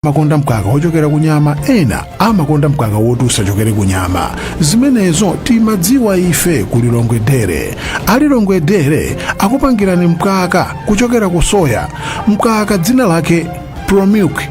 Amakonda mkaka wochokera ku nyama, ena amakonda mkaka woti usachokere ku nyama. Zimenezo timadziwa ife ku Lilongwe Dairy. A Lilongwe Dairy akupangirani mkaka kuchokera ku soya, mkaka dzina lake Promilk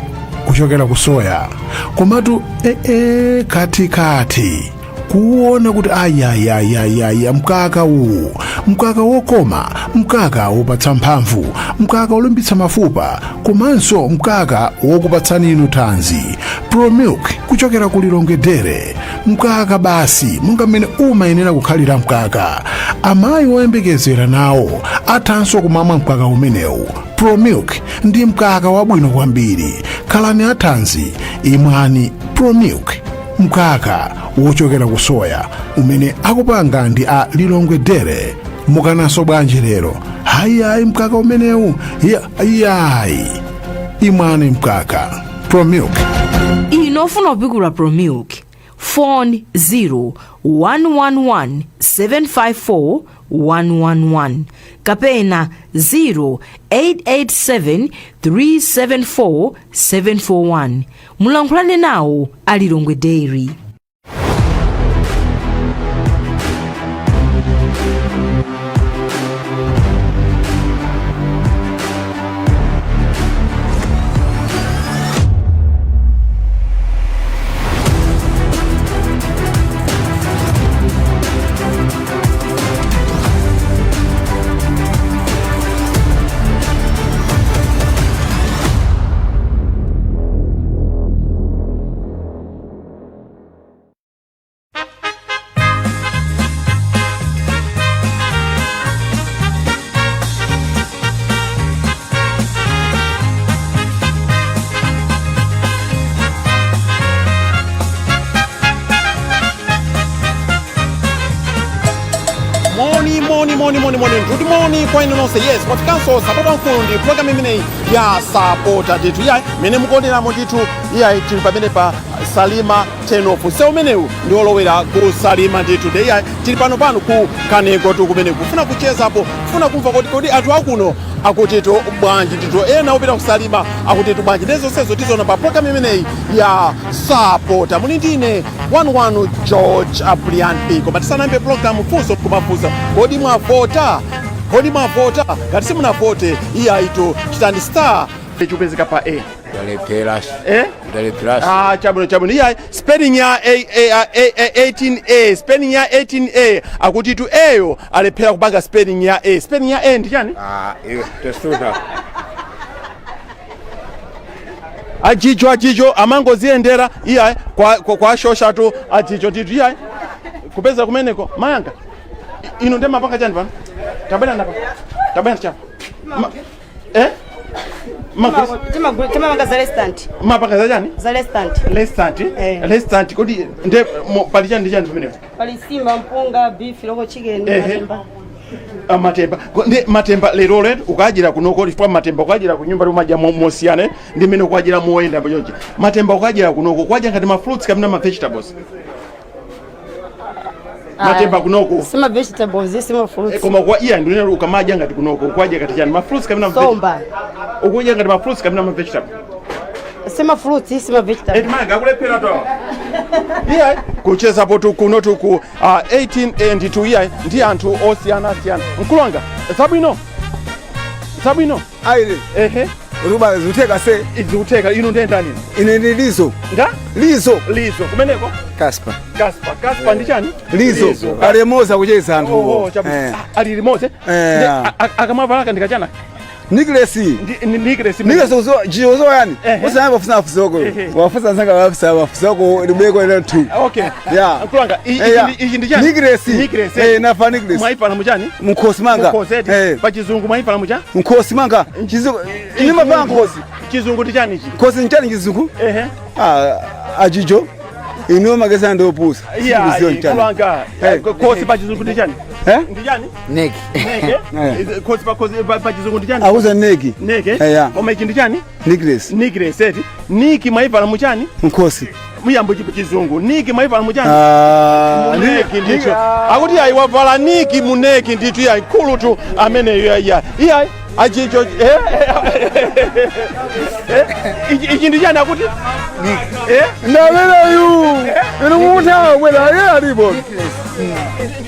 kuchokera ku soya. Komatu ee katikati kuwona kuti ayayayayaya, mkaka uwu, mkaka wokoma, mkaka wopatsa mphamvu, mkaka wolimbitsa mafupa, komanso mkaka wokupatsani inu thanzi. Promilk kuchokera ku Lilongwe Dairy, mkaka basi monga mmene umayenera kukhalira mkaka. Amayi oyembekezera nawo athanso kumamwa mkaka umenewu. Promilk ndi mkaka wabwino kwambiri. Khalani athanzi, imwani Promilk, mkaka wochokera ku soya umene akupanga ndi a Lilongwe Dairy. Mukananso bwanji lero? Hayihayi, mkaka umenewu iyayi, imwani mkaka Promilk. Inu ofuna kupikula Promilk, phone 0 111 754 111 kapena 0887 374 741. Mulankhulane nawo a Lilongwe Dairy. Moni, moni, moni, moni, moni, ndikuti moni kwa inu nonse. Yes, kwafikanso sapota mkulu ndi program imeneyi ya Sapota ndithu. Iyayi, mene mukuoneramo ndithu, iyayi, tili pamene pa Salima turn-off. Msewu umenewu ndi olowera ku Salima ndithu. Ndi iyayi, tili pano pano ku Kanengo tu kumene kufuna kuchezapo, kufuna kumva kuti kodi anthu akuno akutitu bwanji ndithu, ena opita ku Salima akutitu bwanji. Ndi zonsezo tizoona pa program imeneyi ya Sapota. Muli ndine 11 George Abrian P. Koma tisanayambe program, funso kumafunsa: kodi mwavota? Kodi mwavota? Ngati simunavote, iyayitu, chitani star chupezeka pa A. Ndalephera. Eh? Ndalephera. Ah, chabwino, chabwino. Iyayi, spelling ya A, A, A, A, 18A, spelling ya 18A, akuti tu Ayo alephera kupanga spelling ya A. Spelling ya A ndi chani? Ah, iwe tesuna. Ajijo, ajijo amangoziyendera. Iyayi, kwa shoshatu ajijo ndithu. Iyayi, kupeza kumeneko mayanga inu ndi mapanga chani pano? Tabwera napa, tabwera chapa. Eh, magulisa. Timapanga za restaurant. Mapanga za chani? Za restaurant. Restaurant? Eh. Restaurant. Kodi nde pali chani ndi chani pamenepo? Pali sima, mpunga, beef, local chicken, matemba. Ah, matemba. Ndi matemba lero lero ukajira kunoko, chifukwa matemba ukajira ku nyumba umadya mosiyana ndi mmene ukajira moyenda chonchi. Matemba ukajira kunoko ukadya ngati ma fruits kapena ma vegetables? Matemba kunoko. Sima vegetables, sima fruits. Eh, koma kwa iya ndinero ukamadya ngati kunoko ukwadya ngati chani, ma fruits kapena ma Somba. Ukudya ngati ma fruits kapena ma vegetable? Sima fruits, sima vegetables. Eti manga akulephera to. Iyayi, kuchezapo tu kuno tuku 18 and 2, iyayi, ndi anthu osiyana siyana. Mkulu wanga, zabwino, zabwino. Aile. Ehe. Ruba zikutheka se. Zikutheka. Inu ndendani? Ine ndi Lizo. Nga? Lizo. Lizo. Kumeneko? Kaspa. Kaspa. Kaspa ndi chani? Lizo. Ali kucheza anthu. Oh, chabu. Eh. Ah, ali limodzi. Eh. Akamwavala ndikachana. Nicholas. Ndi Nicholas. Nicholas uzo jiyo yani. Ehe. Usana wafusa afusoko. Ehe. Wafusa nsanga wafusa afusoko libeko ile tu. Okay. Yeah. Mkulu wanga, Eh, yeah. ichi ndi chani? Nicholas. Nicholas. Eh, nafa Nicholas. Mwaipala muchani? Mkhosi manga. Mkhosi eti. Eh. Pa Chizungu mwaipala mucha? Mkhosi manga. Chizungu. Ine mapanga nkhosi. Chizungu ndi chani ichi? Nkhosi nchani chizungu? Ehe. Ah, ajijo. Ino magesa ndo pusa. Iya, mkulu wanga. Eh. Khosi pa Chizungu ndi chani? Eh? Ndi chani? Neck. Neck. Eh. Khosi pa khosi pa Chizungu ndi chani? Auza neck. Neck. Eh, yeah. Koma ichi ndi chani? Nicholas. Nicholas eti. Niki mwaivala muchani? Nkhosi. Muyambo Chizungu. Niki mwaivala muchani? Ah, Mu neck ndithu. Akuti ayi, wavala niki mu neck ndithu. Iyayi, mkulu tu ameneyo. Iya, iyayi. Achicho ichi ndi chani akuti? Ndamene yu inu muthawa bwera iye alipo.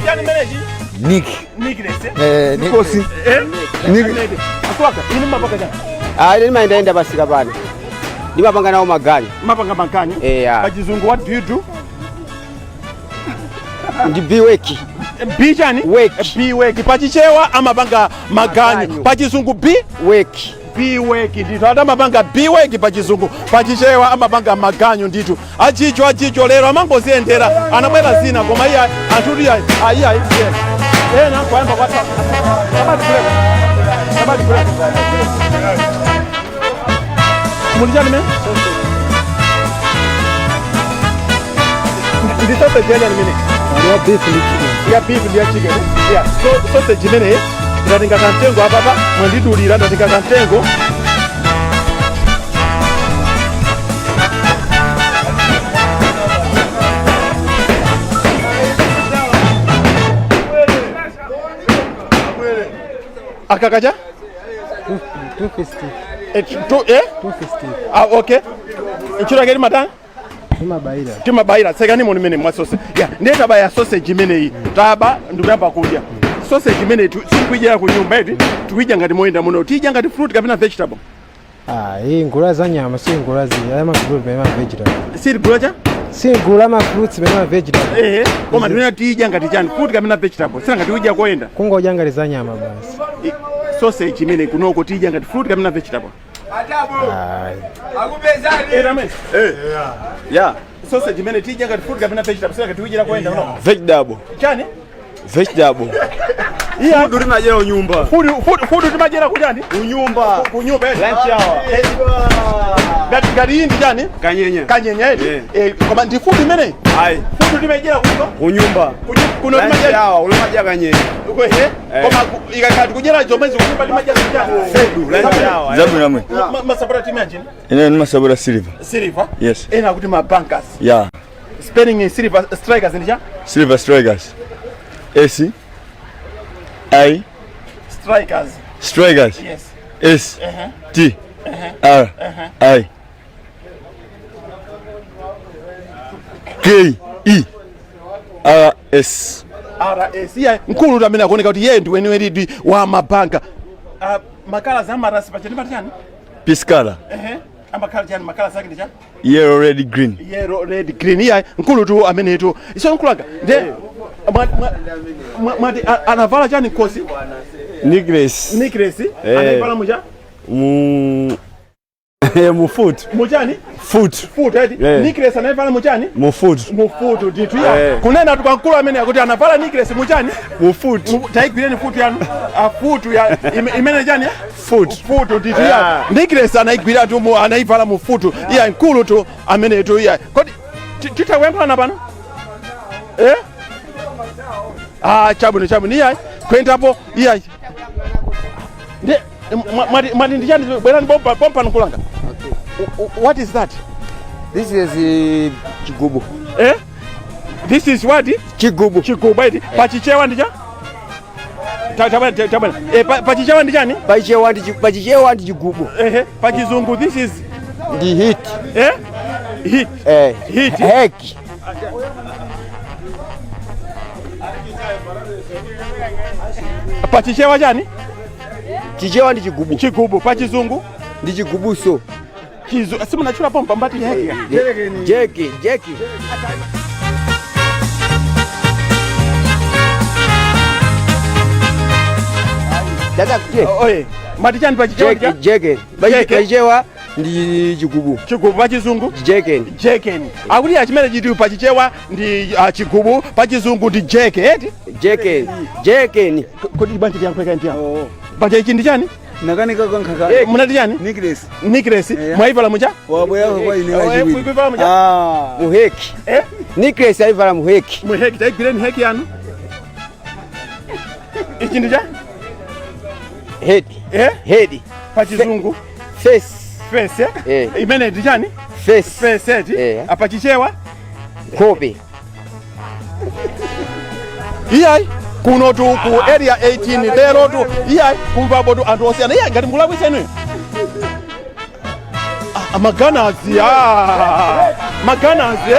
Chani menechi? Nick. Necklace. Eh, Nick. Kosi. Eh? Akwaka, inu mapanga chani? Ah, ine ndimayendayenda pasika pano. Ndimapanga nawo maganyu. Mapanga maganyu. Eh, ya. Pachizungu what do you do? Ndi B-work. B chani? Work. B work. Pachichewa amapanga maganyu. Maganyu. Pachizungu B Work. B work ndithu. Ati amapanga B work pachizungu. Pachichewa amapanga maganyu ndithu. Achicho achicho lero amangoziyendera. Anabwera zina koma iye anthu kuti ayi ayi ayi. Ena kuyamba kwa Sabati break. Sabati break. Muli chani mene? Ndi sausage yani mene? Ya beef ndi chicken. Ya beef ndi ya chicken. Yeah. So sausage imene ndatenga kamtengo apapa mwandidulira, ndatenga kamtengo. Akakacha? 250. Eh, tu, eh? 250. Ah, okay. Ntchito yake matani? Timabayira. Timabayira sekani moni mene mwa sausage. Ya, ndiye tabaya sausage imeneyi. Taba ndikuyamba kudya. Sausage imeneyi sikuidyera ku nyumba eti, tikuidya ngati moyenda muno. Tidya ngati fruit kapena vegetable? Ah, iyi ngula za nyama, si ngula zi ama fruit mema vegetable. Sili gula cha? Si ngula ma fruits mema vegetable. Ehe, koma ndinena tidya ngati chani, fruit kapena vegetable? Sina ngati udya koyenda. Kungodya ngati za nyama basi. Sausage imene kunoko tidya ngati fruit kapena vegetable? Ayi. Eh, amen. Eh. Yeah. Sausage imene tidya ngati fruit kapena vegetable? Sina ngati udyera koyenda kuno. Vegetable. Chani? Vegetable. Iya. Food timadyera unyumba. Food food food timadyera kuchani? Unyumba. Kunyumba. Eh. Lunch hour. Ngati ngati iyi ndi chani? Kanyenye. Kanyenye eti. Yeah. Eh, koma ndi food imene? Ayi. Food timadyera kuno. Unyumba. Kuno Lunch timadyera. hour ulimadya kanyenye. Ehe. Koma ikakati kudyera zomwe zikunyumba timadyera chani? Food lunch hour. Zabwino amwe. Masapota timu yanji? Ine ndimasapota Silver. Silver. Yes. Ena kuti ma bankers. Yeah. Spelling in Silver Strikers ndi cha? Silver Strikers. S I Strikers. Strikers. Yes. S T R I K E R S. RS. Iye mkulu amene akuoneka kuti iye ndi weniweni wa mabanka. Uh, makala za marasi pacha ndimati chani? Piscala. Ehe. Amakhala chani makala zake ndi chani? Yellow, red, green. Yellow, red, green. Iye mkulu tu amenetu. Iso mkulu anga. Nde mwati anavala chani khosi? Necklace. Necklace. Eh. Anaivala mucha? Mu mu foot. Muchani? Foot. Foot eti. Eh. Necklace anaivala muchani? Mu foot. Mufutu ndithu ya. Eh. Kunena tu kwa mkulu amene akuti anavala necklace muchani? Mu foot. Taigwireni futu yanu. Afutu ya imene chani? Foot. Futu ndithu ya. Yeah. Necklace anaigwira tu mu anaivala mu futu. Iya mkulu tu amene tu iya. Kodi titakuyankhulana pano? Eh? Ah, chabwino chabwino iya. Kwendapo iya. Ndi mwati ndi chani, bwerani pompa pompa nkulanga. What is that? This is chigubu. Eh? This is what? Chigubu. Chigubu eti. Pachichewa ndi cha? Tabwana tabwana. Eh, pachichewa ndi chani? Pachichewa ndi chigubu. Ehe. Pachizungu this is Ndi hit. Eh? Hit. Eh. Hit. Heki. Pachichewa chani? Chichewa ndi chigubu. Chigubu. Pachizungu? Ndi chigubuso. Chizu simunachula pompa mbati heki. Jeki, jeki. Dada kutie. Oye. Mati chani pachichewa? Jeki, jeki. Jeke. Pachichewa ndi chigubu. Chigubu pachizungu? Jekeni. Jekeni. Akuti achimene chiti pachichewa ndi chigubu, pachizungu ndi jeke eti? Jekeni. Jekeni. Kodi bwanji tiyankhuleka ndi yawo? Pacha ichi ndi chani? Nakanika kankhaka. Munati chani? Necklace. Necklace. Eh. Mwaivala mucha? Wabwera kwa ine Eh, kachiwiri. kuivala mucha? Ah. Muheki. Eh? Necklace aivala muheki. Muheki, taigwireni heki yanu. Ichi ndi cha? Head. Eh? Head. Pachizungu. Face. Face eh? Eh. Imene ndi chani? Face. Face eti? Eh. Apachichewa? Kobe. Iyayi. Kunotu ku Area 18 lerotu iyayi, kumvapotu anthu osiyana. Iyayi, ngati mukulakwisa inuyo. Ah, maganazi, ah, maganazi, eh?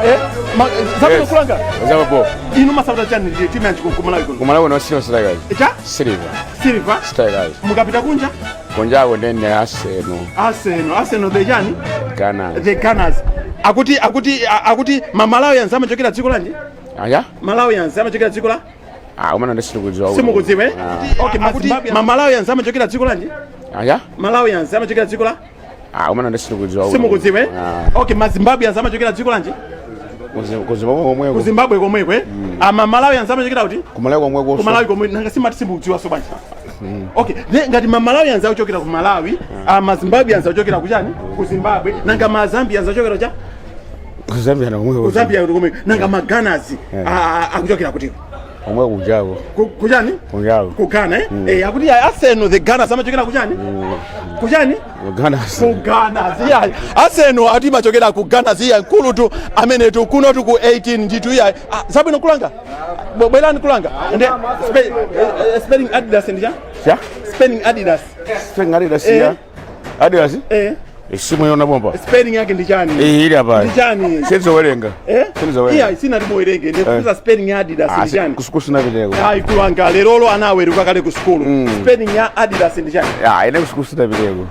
Eh, zabwino kulanga. Zapo. Inu masapota chani, timu yanji kumalawi kuno? Kumalawi kuno Silver Strikers. Cha? Silver Silver Strikers. Mukapita kunja? Kunjako ndene Arsenal. Arsenal, Arsenal the chani? Ghana. The Gunners. Akuti mamalawians amachokera dziko lanji? Aya? Malawians amachokera dziko la? Ah, umana ndisikudziwa. Simukudziwa, eh? Okay, akuti mamalawians amachokera dziko lanji? Aya? Malawians amachokera dziko la? Ah, umana ndisikudziwa. Simukudziwa, eh? Okay, mazimbabweans amachokera dziko lanji? Ku Zimbabwe komweko. Ku Zimbabwe komweko, eh? Ama Malawians amachokera kuti? Kumalawi komweko. Ku Malawi komwe. Nanga simati simukudziwa so bwanji? Okay, ne ngati ma Malawians akuchokera ku Malawi, ama Zimbabweans akuchokera ku chani? Ku Zimbabwe. Nanga ma Zambians akuchokera cha? Ku Zambia na komweko. Ku Zambia komweko. Nanga ma Ghanas akuchokera kuti? Komweko kunjako. Kuchani? Kunjako. Ku Ghana, eh? Eh, akuti Arsenal the Gunners amachokera kuchani? Kuchani? Ghana. Ku Ghana ziya. Arsenal ati machokera ku Ghana ziya, nkulu tu amene tu kuno tu ku 18 nditu iya. Ah, zabwino kulanga. Bwerani kulanga. Nde spelling Adidas ndi cha? Cha? Spelling Adidas. Spelling Adidas ya. Adidas? Eh. Isimu yona bomba. Spelling yake ndi chani? Eh, ili apa. Ndi chani? Sinzowerenga. Eh? Sinzowerenga. Iya, sina timuwerenge. Ndikuza spelling ya Adidas ndi chani? Kusukusuna viteko. Ayi kulanga, lerolo anaweruka kale ku sukulu. Spelling ya Adidas ndi chani? Ah, ine kusukusuna viteko.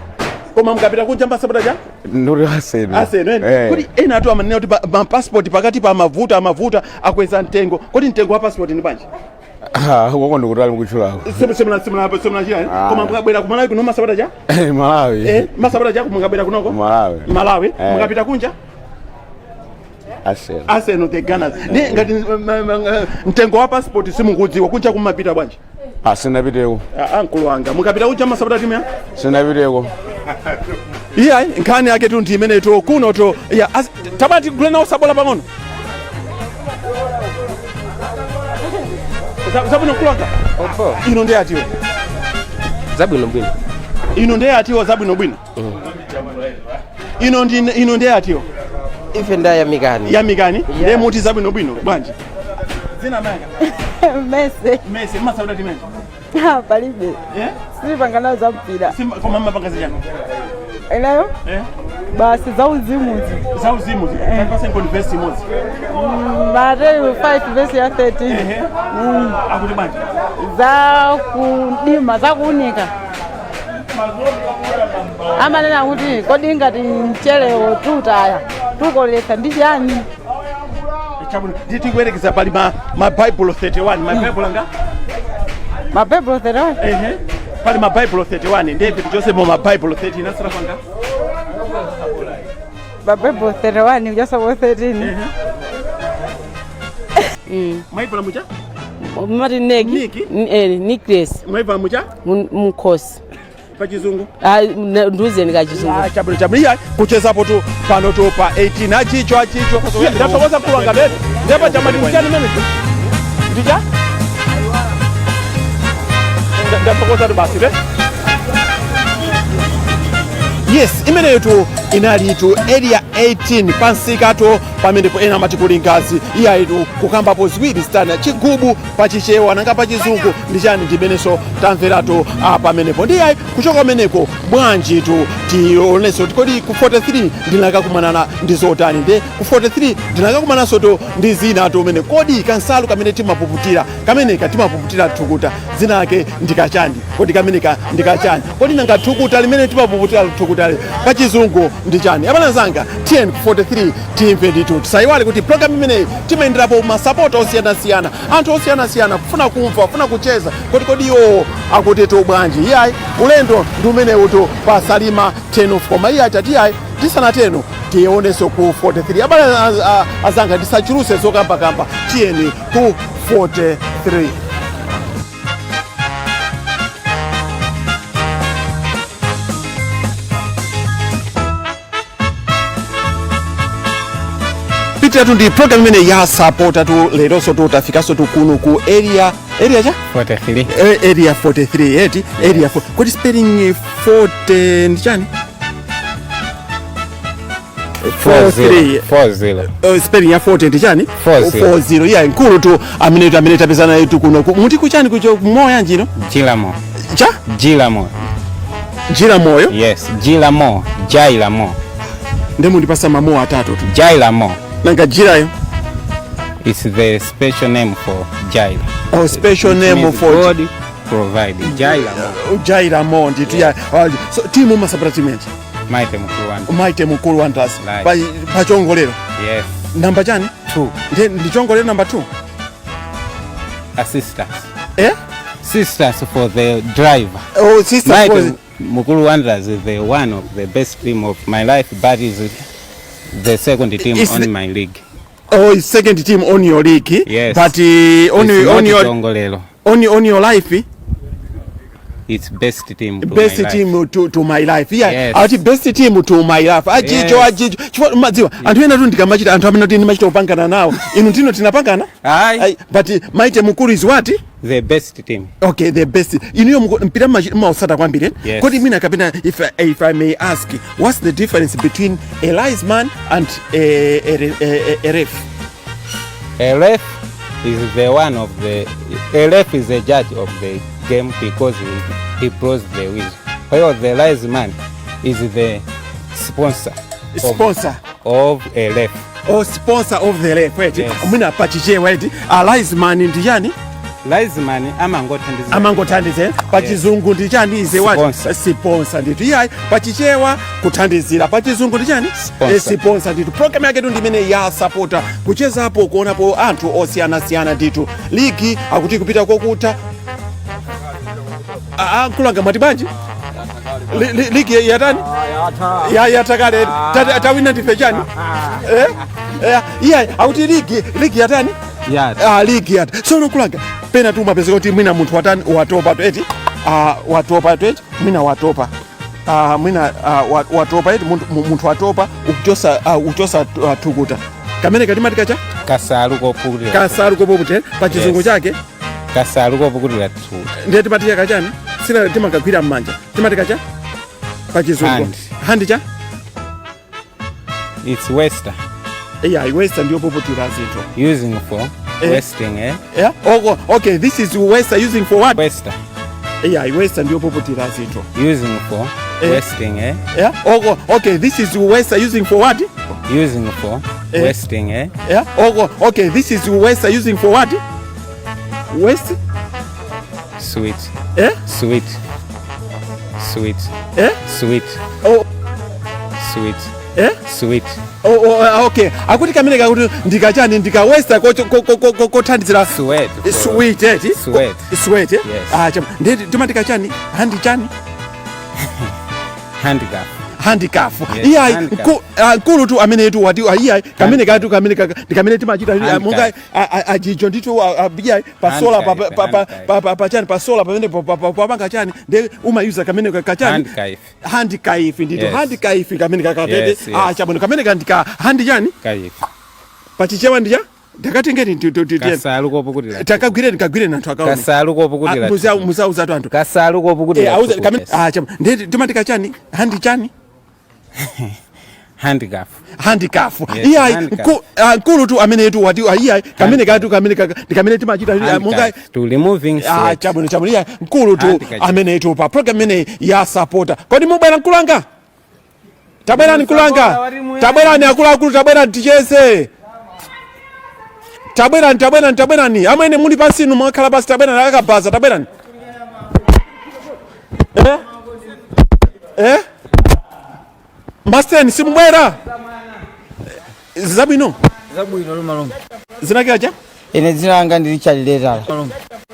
Koma mukapita kunja masapota cha? Nduri Arsenal. Arsenal, eh? Kuti ena atu amanena kuti ma passport pakati pa mavuta amavuta akweza mtengo. Kodi mtengo wa passport ndi bwanji? Ah, wako ndikutali mukuchulako. Simula chiyani? Koma mukabwera ku Malawi kuno masapota cha? Malawi. Eh, masapota cha mukabwera kunoko? Malawi. Malawi. Eh. Mukapita kunja? Arsenal. Arsenal the Gunners. Ndi ngati mtengo wa passport simukudziwa, kunja kumapita bwanji? Ah, sinapiteko. Ah, ankulu wanga, mukapita kunja masapota timu ya? Sinapiteko. Iya, nkhani yake tu ndi imene tu kuno tu iya, tabati gule nawo sabola pang'ono. Zabwino kulanga. Ino ndiye atiwo. Zabwino bwino. Ino ndiye atiwo zabwino bwino. Ino ndi ino ndiye atiwo. Ife ndayamikani. Yamikani. Ndiye muti zabwino bwino bwanji. Zina manga. Mese. Mese masauda timenji. Ah, palibe. Eh? Sipangana za mpira. Simba koma mapanga zijana. Inayo? Eh? Basi za uzimuzi. Za uzimuzi. Eh. Sasa converse imodzi. Mateo 5 verse ya 13. Ehe. Akuti bwanji. Za kudima, za kuunika. Amanena kuti kodi ngati mchelewo tutaya tukoletsa ndi chani? Chabwino. Nditi kuyerekeza pali ma Bible 31, ma Bible anga? Ma Bible 31? Ehe. Pali ma Bible 31, ndiye kuti chose mo ma Bible 13 nasira kwanga. Ma Bible 31 kuchasa 13. Mwaibula mucha? Mati negi. Niki? Necklace. Mwaibula mucha? Mukhosi. Pachizungu. Ah, nduzeni kachizungu. Ah, chabwino chabwino. Iya, kuchezapo tu pano tu pa 18 achicho achicho. Ndatokoza kulanga lero. Ndipo chamati mchani mene. Ndija? Ndatokoza tu basi re. Yes, imeneyo tu inali tu Area 18 pansika tu pamenepo ena amati kuli ngazi iyayi tu kukambapo ziwiri zitana chigubu pachichewa nanga pachizungu ndi chani ndimenenso tamveratu pamenepo ndi iyayi kuchoka pameneko bwanji tu tionenso kodi ku 43 ndinakakumanana ndi zotani ndi ku 43 ndinakakumananso tu ndi zina tu umene kodi kansalu kamene timapuputira kameneka timapuputira thukuta zina ake ndikachani kodi kameneka ndikachani kodi nanga thukuta limene timapuputira thukutali pachizungu ndi chani abale anzanga tiyeni ku 43 timve ndithu tisayiwale kuti program imeneyi timayenderapo masapota osiyanasiyana anthu osiyanasiyana kufuna kumva kufuna kucheza kodi kodi iwo akuti tu bwanji iyayi ulendo ndi umenewu tu pa Salima 10 koma iyayi tati iyayi tisanateno tionenso ku 43 abale azanga tisachuluse zokambakamba tiyeni ku 43. Pitiratu ndi program imene ya sapota tu leronso tu tafikanso tu kuno ku area cha 43. Area 43 eti area 4 kodi spelling 40 ndi chani? 4 3. 40. Spelling ya 40 ndi chani? 40. 40. Yeah, nkulu tu amene tapezana naye kuno. Muti kuchani kucho moya njino? Jilamo. Cha? Jilamo. Jila moyo? Yes, Jilamo. Jailamo. Ndi mundipasa mamowa atatu tu. Jailamo. Nanga jilayo? It's the special name for Jaila. Oh, special It name means for God provide. Jailamo. Jailamo ndithu ya. So timu umasapota timu yanji? Mighty Mukulu Wanderers. Mighty Mukulu Wanderers. Right. Pa chongolero? Yes. Namba chani? 2. Ndi ndi chongolero namba 2? Assistance. Eh? Sisters for the driver. Oh, sisters Mighty for the- Mukulu Wanderers is the one of the best team of my life, but is the second team It's on the- my league. Oh, it's second team on your league. Yes. But on It's your, not on your Chongolero. on your life, It's best team to best my life. team to my life. Yeah. Yes. Ati best team to my life. Achicho. Yes. Achicho. Chifukwa madziwa anthu ena tu ndikamachita anthu amene kuti ndimachita kupangana nawo. Inu tino tinapangana? Ayi. Ayi, but Mighty Mukulu is what? The best team. Okay, the best. Inuyo mpira mausata kwambiri, eh? Yes. Kodi mwina kapena if I may ask, what's the difference between a linesman and a ref? A ref is the one of the a ref is a judge of the game because he blows the whistle. While the linesman is the sponsor Sponsor. Of a ref. Oh, sponsor of the ref, right? Yes. Mwina pachichewa eti a linesman ndi chani? Linesman amangothandiza. Amangothandiza. Pachizungu ndi chani? Is a what? Sponsor. Sponsor ndithu. Iyayi, pachichewa kuthandizira, pachizungu ndi chani? Sponsor. Sponsor ndithu. Program yake tu ndimene ya sapota kuchezapo, kuonapo anthu osiyanasiyana ndithu. Ligi akuti kupita kokutha. Mkulanga mwati bwanji? Ligi yatani? Ya yatakale tawina ndife chani? Eh? Eh, iyayi, akuti ligi yatani? Yeah. Ah, ligi yata. Sono kulanga pena tu mapezeka kuti mwina munthu watani, watopa tu eti. Ah, watopa tu eti, mwina watopa. Ah, mwina watopa eti, munthu watopa ukuchosa thukuta. Kamene katimati kacha? Kasalu kopukutira. Kasalu kopukutira pa chizungu Yes. chake. Kasalu kopukutira thukuta. Ndiye timati kachani? Sina timakagwira m'manja. Timati kacha? Pa chizungu. Hand. Hand cha? It's waster. Yeah, waster ndiyo poputira zinthu. Using for Eh. wasting, eh? Yeah? Oh, okay, this is waster using for what? Waster. Yeah, waster ndiyo poputira zinthu. Using for Eh. wasting, eh? Yeah? Oh, okay, this is waster using for what? Using for Eh. wasting, eh? Yeah? Oh, okay, this is waster using for what? Waste? Sweet. Eh? Sweet. Sweet. Eh? Sweet. Oh. Sweet. Eh? Sweet. Oh, okay. Akuti kamene kakuti ndikachani, ndikawesta kothandizira Sweat. Sweet eti? Sweat. Sweat, eh? Yes. Ah, chama. Ndiye timati kachani? Handi chani? Handcuff. Handcuff. Yes, Iyayi, handcuff. Mkulu tu amene tu wati iyayi kamene katu kamene ndikamene timachita Handcuff. monga ajijo ndithu iyayi pasola Handcuff, handcuff. pa chani pasola pamene papanga chani ndiye umayuza kamene kachani? Handcuff. Handcuff ndithu. Yes. Handcuff kamene kakatete. Yes, yes. Ah, chabwino, kamene kandika handi chani? Kayif. Pachichewa ndija takatengeni. Kasalu kopukutira. Takagwireni, kagwireni anthu akaone. Kasalu kopukutira. Muzauzatu anthu. Kasalu kopukutira. Eh, kamene ah, chabwino, ndiye timati kachani? Handi chani? Handcuff. Handcuff. Yes, Iyayi, handcuff. mkulu tu amene tu wati iyayi kamene katu kamene ndikamene timachita monga Handcuff. To removing ah, sweat. chabwino, chabwino. Iyayi, mkulu tu Handcuff. amene tu pa program imene ya sapota. Kodi mubwera mkulanga? Tabwerani mkulanga, tabwerani akuluakulu, tabwerani ticheze. Tabwerani, tabwerani, tabwerani amwene muli pasinu mwakhala pasi, tabwerani akakabaza, tabwerani. Eh? Eh? Masteni simubwera? Zabwino. Zabwino lumalungu. Zinake cha? Ine dzina langa ndi Richard Letala.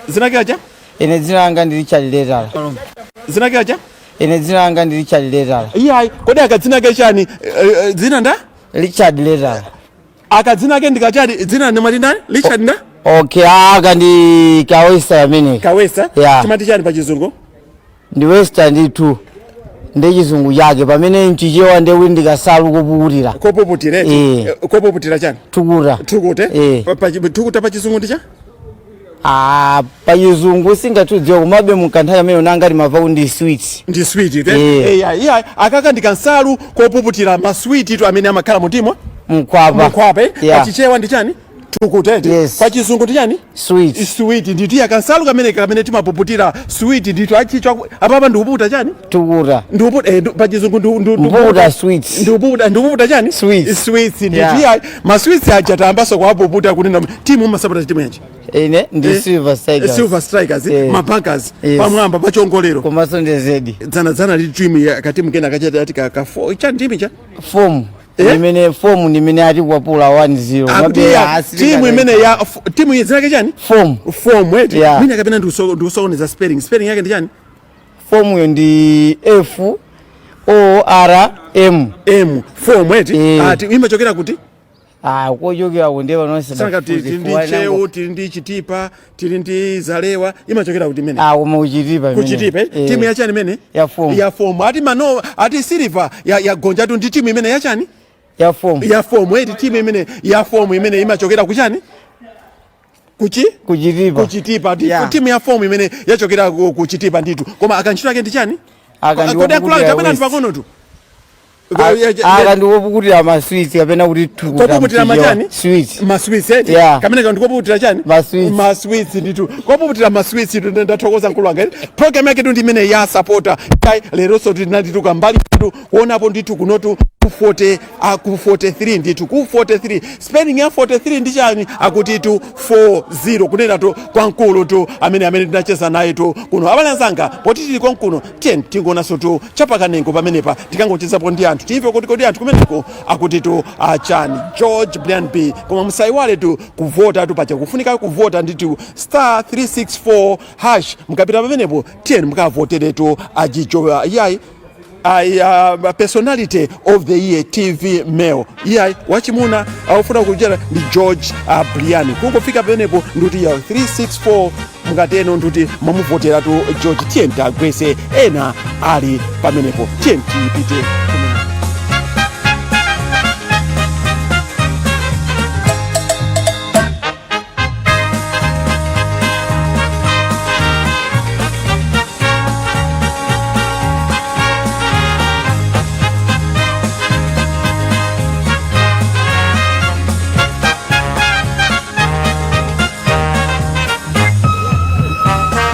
Zinake cha? Ine dzina langa ndi Richard Letala. Zinake cha? Ine dzina langa ndi Richard Letala. Iyayi, kodi akadzina ke chani? Dzina nda? Richard Letala. Akadzina ke ndikachani? Dzina ndimati ndani? Richard nda? Okay, aka ndi kawesta amene. Kawesta? Yeah. Timati chani pa chizungu? Ndi waster ndithu, ndi chizungu chake, pamene mchichewa ndi kuti ndikasalu kopukutira. Kopuputira eti? Eh. Kopuputira chani? Thukuta. Thukute. Eh. Thukuta pa chizungu ndi cha? Ah, pachizungu singatudziwa, komabe mukanthawi amene nanga timamva kuti ndi sweet. Ndi sweet. Eh. Iya, iya, akaka ndi kansalu kopuputira maswiti tu amene amakhala mutimo mkwapa. Mkwapa, eh? Yeah. Pachichewa ndi chani? Tukutete. Yes. Pachizungu ndi chani? Sweet. Sweet ndithu ya kansalu kamene timapuputira sweet ndithu achicho apapa ndikuputa chani? Tukuta. Ndikuputa, eh, pachizungu Mpukuta sweets. Ndikuputa chani? Sweets. Sweets ndithu. Yeah. Yeah. Masweets aja tayambaso kuwapuputa kunena timu umasapota timu yanji? Ine ndi Eh, Silver Strikers. Silver Strikers. Eh. Mabankers. Yes. Pamwamba pachongolero. Komanso ndi zedi. Dzanadzana ndi timu ya katimu kena kachati ati ka chani timu cha Form. Eh? Imene form ndimene ati kwapula 1-0. Akuti Mabe ya timu imene ya timu iyi dzina chani? Form. Form eti. Yeah. Mina kapena ndikusokoneza spelling. Spelling yake ndi chani? Form yo ndi F O R M. M form eti. Eh. Ati imachokera kuti? Ah, kochokera kunde panonse. Sanga tili ndi Cheu, tili ndi Chitipa, tili ndi Zalewa, imachokera kuti imene? Ah, koma kuchitipa imene. Kuchitipa, eh? Eh. Timu yachani imene? Ya form. Ya form. Ati mano ati Silver ya gonjatu ndi timu imene yachani? Ya form. Ya form eti, timu imene ya form imene imachokera kuchani? Kuchi? Kuchitipa. Kuchitipa. Yeah. Timu ya form imene yachokera kuchitipa ndithu. Koma akantchito ake ndi chani? Aka ndi Kodi akula wopukutira kapena anthu waste. pang'ono tu? Aka ndi wopukutira maswiti kapena kuti tukuta. Kopuputira machani? Sweet. Maswits eti. Yeah. Kamene kantu kopuputira chani? Maswits. Maswits ndithu. Kopuputira maswits tu ndathokoza mkulu wanga. Program yake tu ndi imene ya supporter. Kai leronso tinatituka mbali tu kuonapo ndithu kunotu ku 40 ku 43 ndithu ku 43 spelling ya 43 ndi chani? Akuti tu 40 kunena tu kwa mkulu tu amene tinacheza naye tu kuno. Abale anzanga, poti tili konkuno tiye tingoonanso tu chapakanengo pamenepa tikangochezapo ndi anthu timve kuti kodi anthu kumeneko akuti tu achani. George Brian B, koma musayiwale tu kuvota tu pacha kufunika kuvota ndithu star 364 hash. Mukapita pamenepo tiye mukavotere tu ajijo yayi personality of the year TV male iyayi wachimuna aufuna kuchera ndi George Brian. Kungofika pamenepo nduti ya 364 mukateno nduti mwamuvotera tu George. Tiye tagwese ena ali pamenepo, tiye tipite kumene.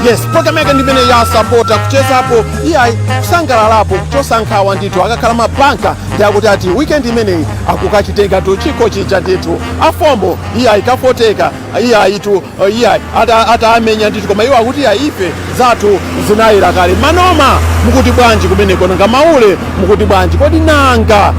Yes, program yake ndimene ya supporter kuchezapo iyayi kusangalalapo kuchosankhawa ndithu. Akakhala mabanka ndi akuti ati weekend imeneyi akukachitenga tu chikho chija ndithu. Afombo iyayi kafoteka iyayi tu iyayi atamenya ndithu, koma iwo akuti iyayi ife zathu zinayera kale. Manoma mukuti bwanji kumeneko? Nanga maule mukuti bwanji? Kodi nanga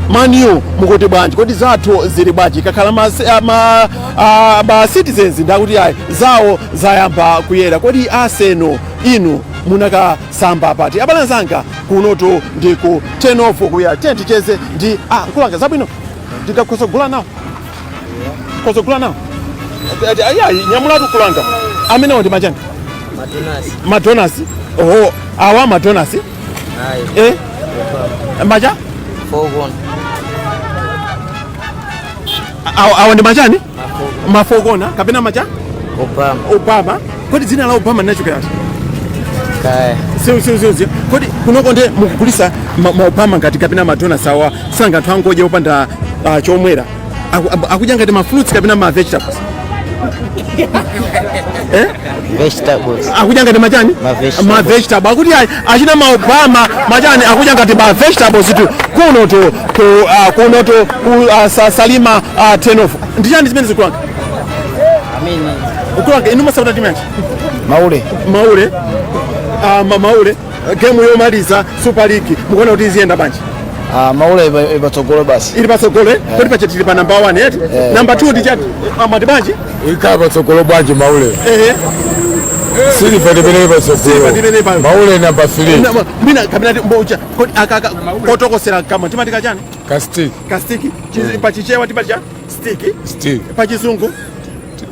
Manu mukuti bwanji? Kodi zathu zili bwanji? Kakhala ma citizens ndakuti ayi zawo zayamba kuyera. Kodi Arsenal inu munakasamba pati? Abale anzanga, kunotu ndi ku 10 off kuya. Tiye ticheze ndi nkulanga zabwino ndikakhoza nawo kozogula nawo. Ayi nyamulatu kulanga amenewo ndi machani? Madonasi. Oho, awa madonasi, eh, macha awa ndi machani? Mafokona kapena macha? Obama. Obama. Kodi dzina la Obama linachokera? Kaya. Siu. Kodi kunoko ndi mukugulisa ma Obama ngati kapena madonasi awa sanga anthu angodya opanda chomwera akudya ngati ma fruits kapena ma vegetables? Eh? Vegetables. Akudya ngati machani? Ma vegetables. Ma vegetable. Akuti ayi achina ma Obama machani akudya ngati ma vegetables tu kuno tu ku kuno tu ku Salima 10 off. Ndi chani zimene zikulanga? Amene Ukulanga inu masapota timu yanji? Maule. Maule. Maule game yomaliza Super League mukuona kuti iziyenda bwanji? Maule ipatsogolo basi. Ili patsogolo, eh? Kodi pacha tili pa number 1 eti? Number 2 ndi chati amati bwanji? Ikhala patsogolo bwanji maule? Ehe. Silver ndimene Silver ndimene patsogolo. Maule Maule number 3. Mina kapena mbocha kodi akaka kotokosera kama timati kachani? Kastiki. Kastiki. Pachichewa timati cha stick. Stick. Pachizungu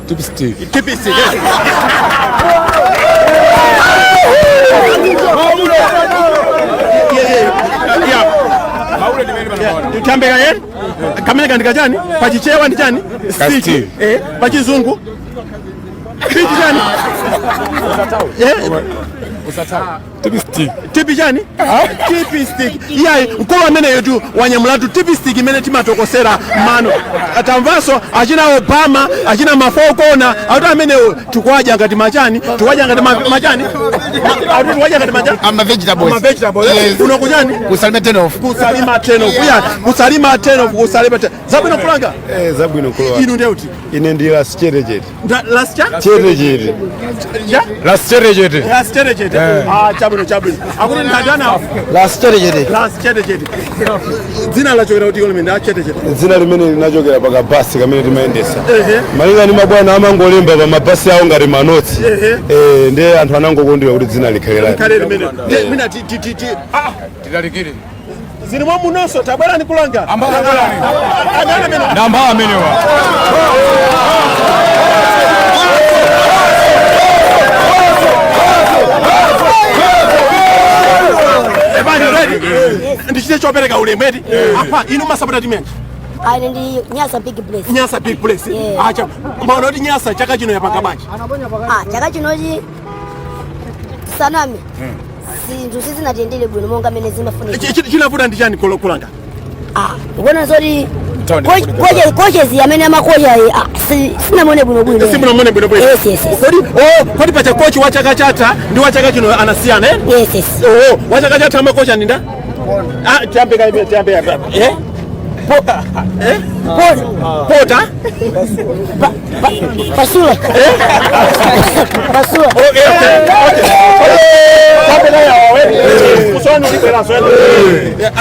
Tip stick. Tip stick. Yeah. Tambeka ye kamene kandi kachani? Pachichewa ndi chani? Stick. Stick. Eh, pachizungu Chani? Eh? Tipi chani? Tipi stick. Iyayi, mkulu ameneyo tu wanyamulatu tipi stick imene timatokosera mano. Atamvanso achina Obama, achina mafokona, akuti amenewo tikwadya ngati machani, tikwadya ngati machani, akuti tikwadya ngati machani. Ama vegetables. Ama vegetables. Yes. Kuno kuchani? Kusalima 10 off. Kusalima 10 off. Iya, kusalima 10 off, kusalima 10. Zabwino kulanga. Eh, zabwino kulwa. Inu ndiye uti? Ine ndi las chete chete. Las cha? Chete chete. Ja? Las chete chete. Las chete chete. Ah, chabwino chabwino. Akuti ndadana. Las chete chete. Las chete chete. Dzina lachokera kuti limene la chete chete. Dzina limene linachokera pakabasi kamene timayendesa. Ehe. Malinga ndi mabwana amangolemba pa mabasi awo ngati manotsi. Ehe. Eh, ndiye anthu anangokondwera kuti dzina likhale Kale limene. Ndiye mina ti ti ti ti. Ah, Tilalikire. zili mwa munonso tabwera ni kulanga. Andana mene. Namba amenewa. Ebani ready? Ndichite chopereka ulemu eti. Apa inu masapota timenji. Ine ndi Nyasa Big Place. Nyasa Big Place. Yeah. Acha. Maona kuti Nyasa chaka chino yapanga bwanji. Ah, chaka chinochi sanami. Zinthu sizinatiyendere bwino monga mene zimafunika. Chinavuta ndi chani kulanga? Ah, ndikuona zoti coaches amene amakocha ah, sinamone bwino bwino. Simunamone bwino bwino. Yes. Kodi oh, kodi pacha coach wa chaka chatha ndi wa chaka chino anasiyana eh? Yes. Oh, wa chaka chatha amakocha ndi nda? Ah, tiyambe kai tiyambe hapa. Eh? Eh? Pota? Pasula. Eh? Pasula. Okay. Tiyambe kai awa we. Usoni ulikwera sweni.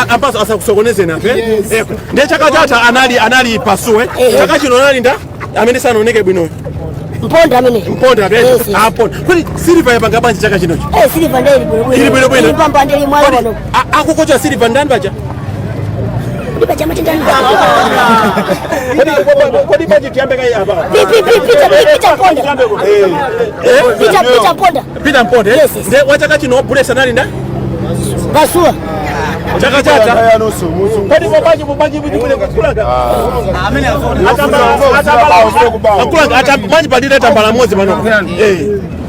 Ampaso asakusokoneze na eh? Eh, ndiye chaka chatha anali pasue. Chaka chino anali nda? Amene sanaoneke bwino. Mponda amene. Mponda amene. Yes. Ah, mponda. Kodi Silver yapanga bwanji chaka chinochi? Eh, Silver ndiye ili bwino bwino. Ili bwino bwino. Ili pamba ndiye mwala Kodi, pano. akukocha Silver ndani paja? Kodi paja matenda ndani? Kodi paji tiyambe kai apa. Pi pi pi Peter Peter Mponda. Eh? Peter Mponda. Peter Mponda. eh? Yes. Ndiye wa chaka chino Bullets anali nda? Pasua. Chaka chatha. Kodi mubaji mubaji bwino kulanga. Atambala atambanji palile tambala modzi pano. Eh.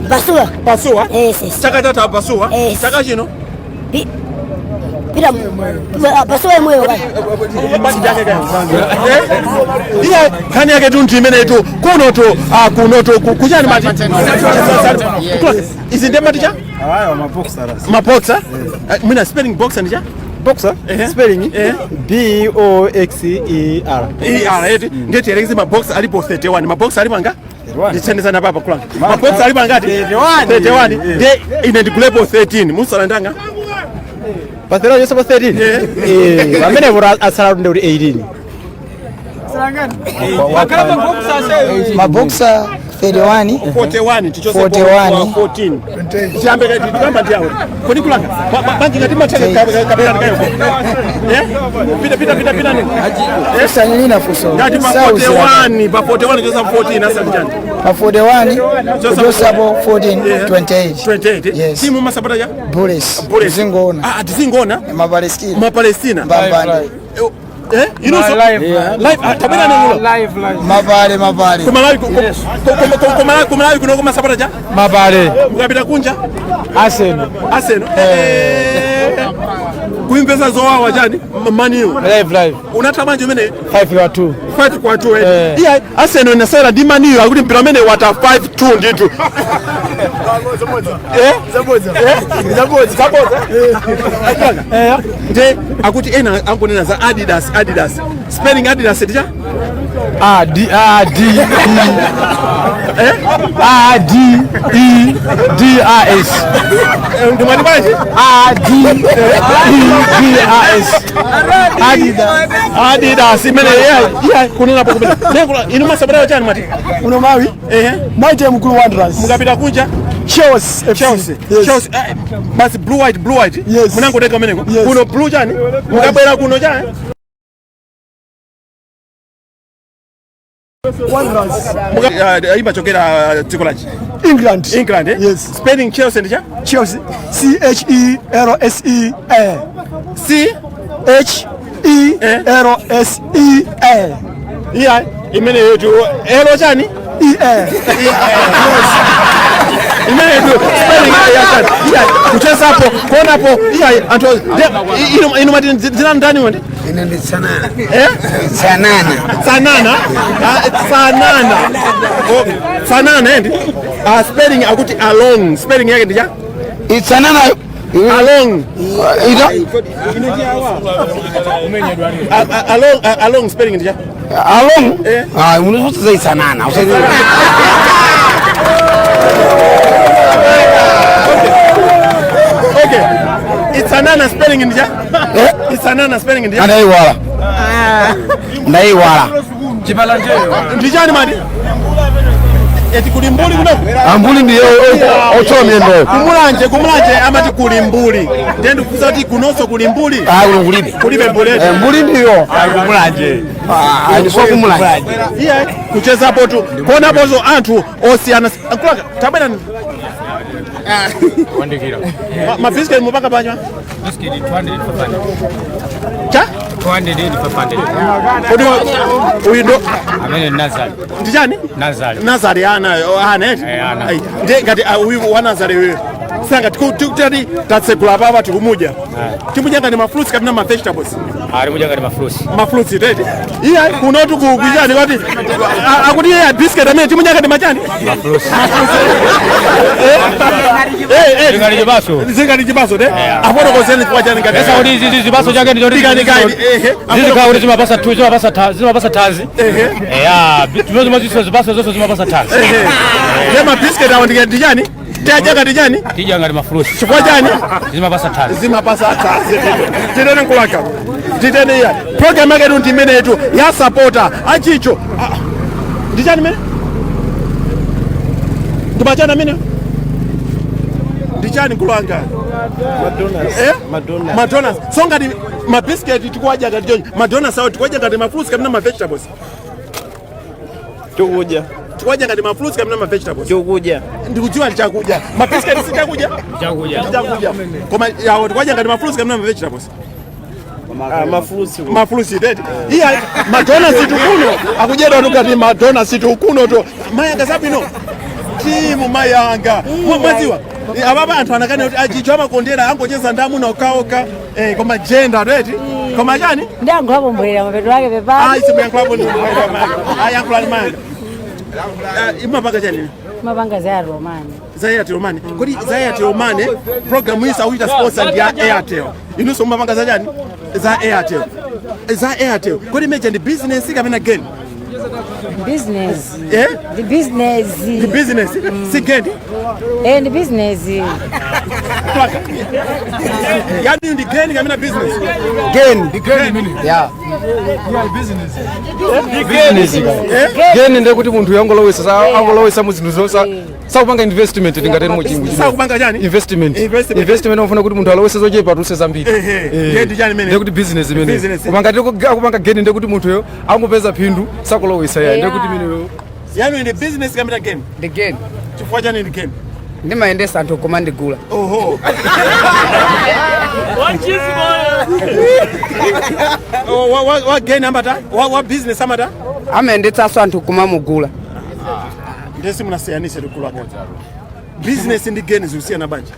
Pasua. Pasua? Yes. Chaka chatha pasua. Yes. Chaka chino. Peter Pasua imweyo kaya. Iya, nkhani yake tu ndi imene tu kuno tu ah, kuno tu kuchani mati izi ndiye mati cha maboxer. Mwina spelling boxer ndi cha Boxer? Spelling? B O X E R. E R eti ndiye tiyelekeze maboxer alipo 31 maboxer alipo anga ndithandizana papa kulanga maboxer alipo angati 31. 31 ndiye ine ndigulepo 13 musalandanga Pa 31 yosepo 13? Eh, pamene kuti asala ndi kuti 18. Maboxer 31. 41 tichose 41. 14 tiyambe kati tiyamba ndiyawo kodi kulanga banji ngati mateke kapera ndikayo eh pita pita pita pita nini Usanilina fuso. Ngati pa 41 pa 41 chosa 14 asa njani Pa 41 kuchosapo 14 28. 28 Yes. Timu masapota ya Bullets. Bullets. Tizingoona. Ah, tizingoona. Mapalestina. Mapalestina. Mbambani. Eh, inuso live ah, tabera nengulo Live live. Mapale mapale. Kumalawi kumalawi kumalawi kuno kumasapota cha Mapale. Mukapita kunja Arsenal. Arsenal. Eh. Kuimbeza zowawa chani maniu. Live live. Unatha bwanji umene 5 kwa 2. 5 kwa 2 eh. Iya, Arsenal inasera ndi maniu akuti mpira umene wata 5-2 ndithu. Eh? Zabodza. Eh? Zabodza. Zabodza. Eh. Nde akuti ena angonena za Adidas Adidas. Spelling Adidas ndicha? A D A D E Eh? A D E D A S. Ndimati bwanji? A D E D A S. Adidas. Adidas imene yeah, yeah kunena po kumene. Nengola inu masabata chani mwati? Uno mawi? Ehe. Mighty Mkulu Wanderers. Mukapita kunja? Chelsea FC. Chelsea. Yes. Chelsea. Basi blue white blue white. Yes. Munangoteka meneko. Yes. Kuno blue chani? Mukabwera kuno chani? Wanderers. Imachokera dziko lanji? England. England eh? Yes. Spelling Chelsea ndicha? Chelsea. C H E L S E A. C H E L S E A. Iya, imene yetu elo chani? E Imeneyo spelling ya iya kuchezapo kuonapo iya anthu inu mati dzina ndani wandi? Ine ndi Tsanana. Eh? Tsanana. Tsanana. Ah, Tsanana. Oh, Tsanana endi. Ah, spelling akuti along. Spelling yake ndi cha? Itsanana along. Ito Along, along spelling ndi cha? Along. Eh. Ah, unozotiza itsanana. Okay. Itsanana spelling ndi cha? Eh? Itsanana spelling ndi cha? Ndaiwala. Ndaiwala. Ndi chani mati? Eti kuli mbuli kuno? Ambuli ndiye ochowa miyendo. Kumulanje amati kuli mbuli. Ndiye ndikufunsa kuti kunonso kuli mbuli? Ah, kuno kulibe. Kulibe mbuli. Eh, mbuli ndiyo. Kumulanje. Ah, ndiso kumulanje. Iye kuchezapo tu kuonaponso anthu osiyana. Kulaka tabwera Wandikira. Mabisiketi mupaka panywa Biscuit 200 500. Cha? 200 500. Kodi uyu ndo Amene Nazari. Ndi chani? Nazari. Nazari ana ana eti? Eh, ana. Ai, ndiye ngati uyu wa Nazari uyu sanga tikutati tatsekula papa tikumudya timudya ngati ma fruits kapena ma vegetables? Ali kudya ngati ma fruits. Ma fruits tete iye kunotu kuchani kwati akuti iye biscuit amene timudya ngati machani? Ma fruits. Eh, eh. Zingati chibaso. Zingati chibaso te afotokozeni chifukwa chani ngati Pesa kuti izi zibaso chake ndicho Ndikani kani, ehe. Zizikhala kuti zimapasa tu zimapasa ta zimapasa thanzi. Ehe. Eya, zimodzi zibaso zonse zimapasa thanzi. Ehe. Ndiye ma biscuit awo ndi chani? Tiadya ngati chani? Tidya ngati ma fruits. Chifukwa chani? Zimapasa thanzi. Zimapasa thanzi. Titene nkulaka. Titene iya. Program yake ndi imenetu ya supporter achicho. Ah, ndi chani mene? Ndi machani amene? Ndi chani nkulanga? Eh? Madonnas. So ngati ma biscuit tikuwadya ngati chonchi. Madonnas awo tikuwadya ngati ma fruits kapena ma vegetables? Chokudya. Tikuwadya ngati ma fruits kapena ma vegetables? Chokudya. Ndikudziwa ndi chakudya. Ma biscuit si chakudya? Chakudya. Ndi chakudya. Koma yawo tikuwadya ngati ma fruits kapena ma vegetables? Ah, ma fruits. Ma fruits tete. Iya madonnas tukuno akudyedwa tu ngati madonnas tukuno to. Mayanga zabwino. Timu mayanga. Mwadziwa. Ababa anthu anakane kuti achicho amakondera angocheza ndi amuna okhaokha. Eh, koma gender reti. Koma chani? Ndiyankhulapo mbwerera mapeto ake pepani. Ayi simuyankhulapo ndi. Ayankhulani mayanga. Imapanga chani? Mapanga za Airtel Money. Za Airtel Money. Kodi za Airtel Money program iyi sauita sponsor ndi ya Airtel. Inunso mumapanga za chani? Za Airtel. Za Airtel. Kodi meja ndi business kapena gain? Business. Eh? Ndi business. Ndi business. Si gain. Eh, ndi business. Plaka. Yani ndi gain kapena business? Gain. Gain. Yeah. Business. Gain ndiye kuti munthu yangolowesa angolowesa mu zinthu zonse sakupanga investment tingatero mu chingwe. Sakupanga chani? Investment. Investment. Investment umafuna kuti munthu alowese zochepa atulutse zambiri. Ehe. Ndiye ndi chani imene? Ndiye kuti business imene. Business. Koma ngati akupanga gain ndiye kuti munthuyo angopeza phindu sakulowesa ya ndiye kuti imeneyo. Yani ndi business kapena gain? Ndi gain. Chifukwa chani ndi gain? Ndimayendesa anthu koma ndigula. Oho. Wa gain amata? Wa business amata? Amayendetsanso anthu kumamugula. Ndiye simunasiyanise tikulaka. Business ndi gain zikusiyana bwanji?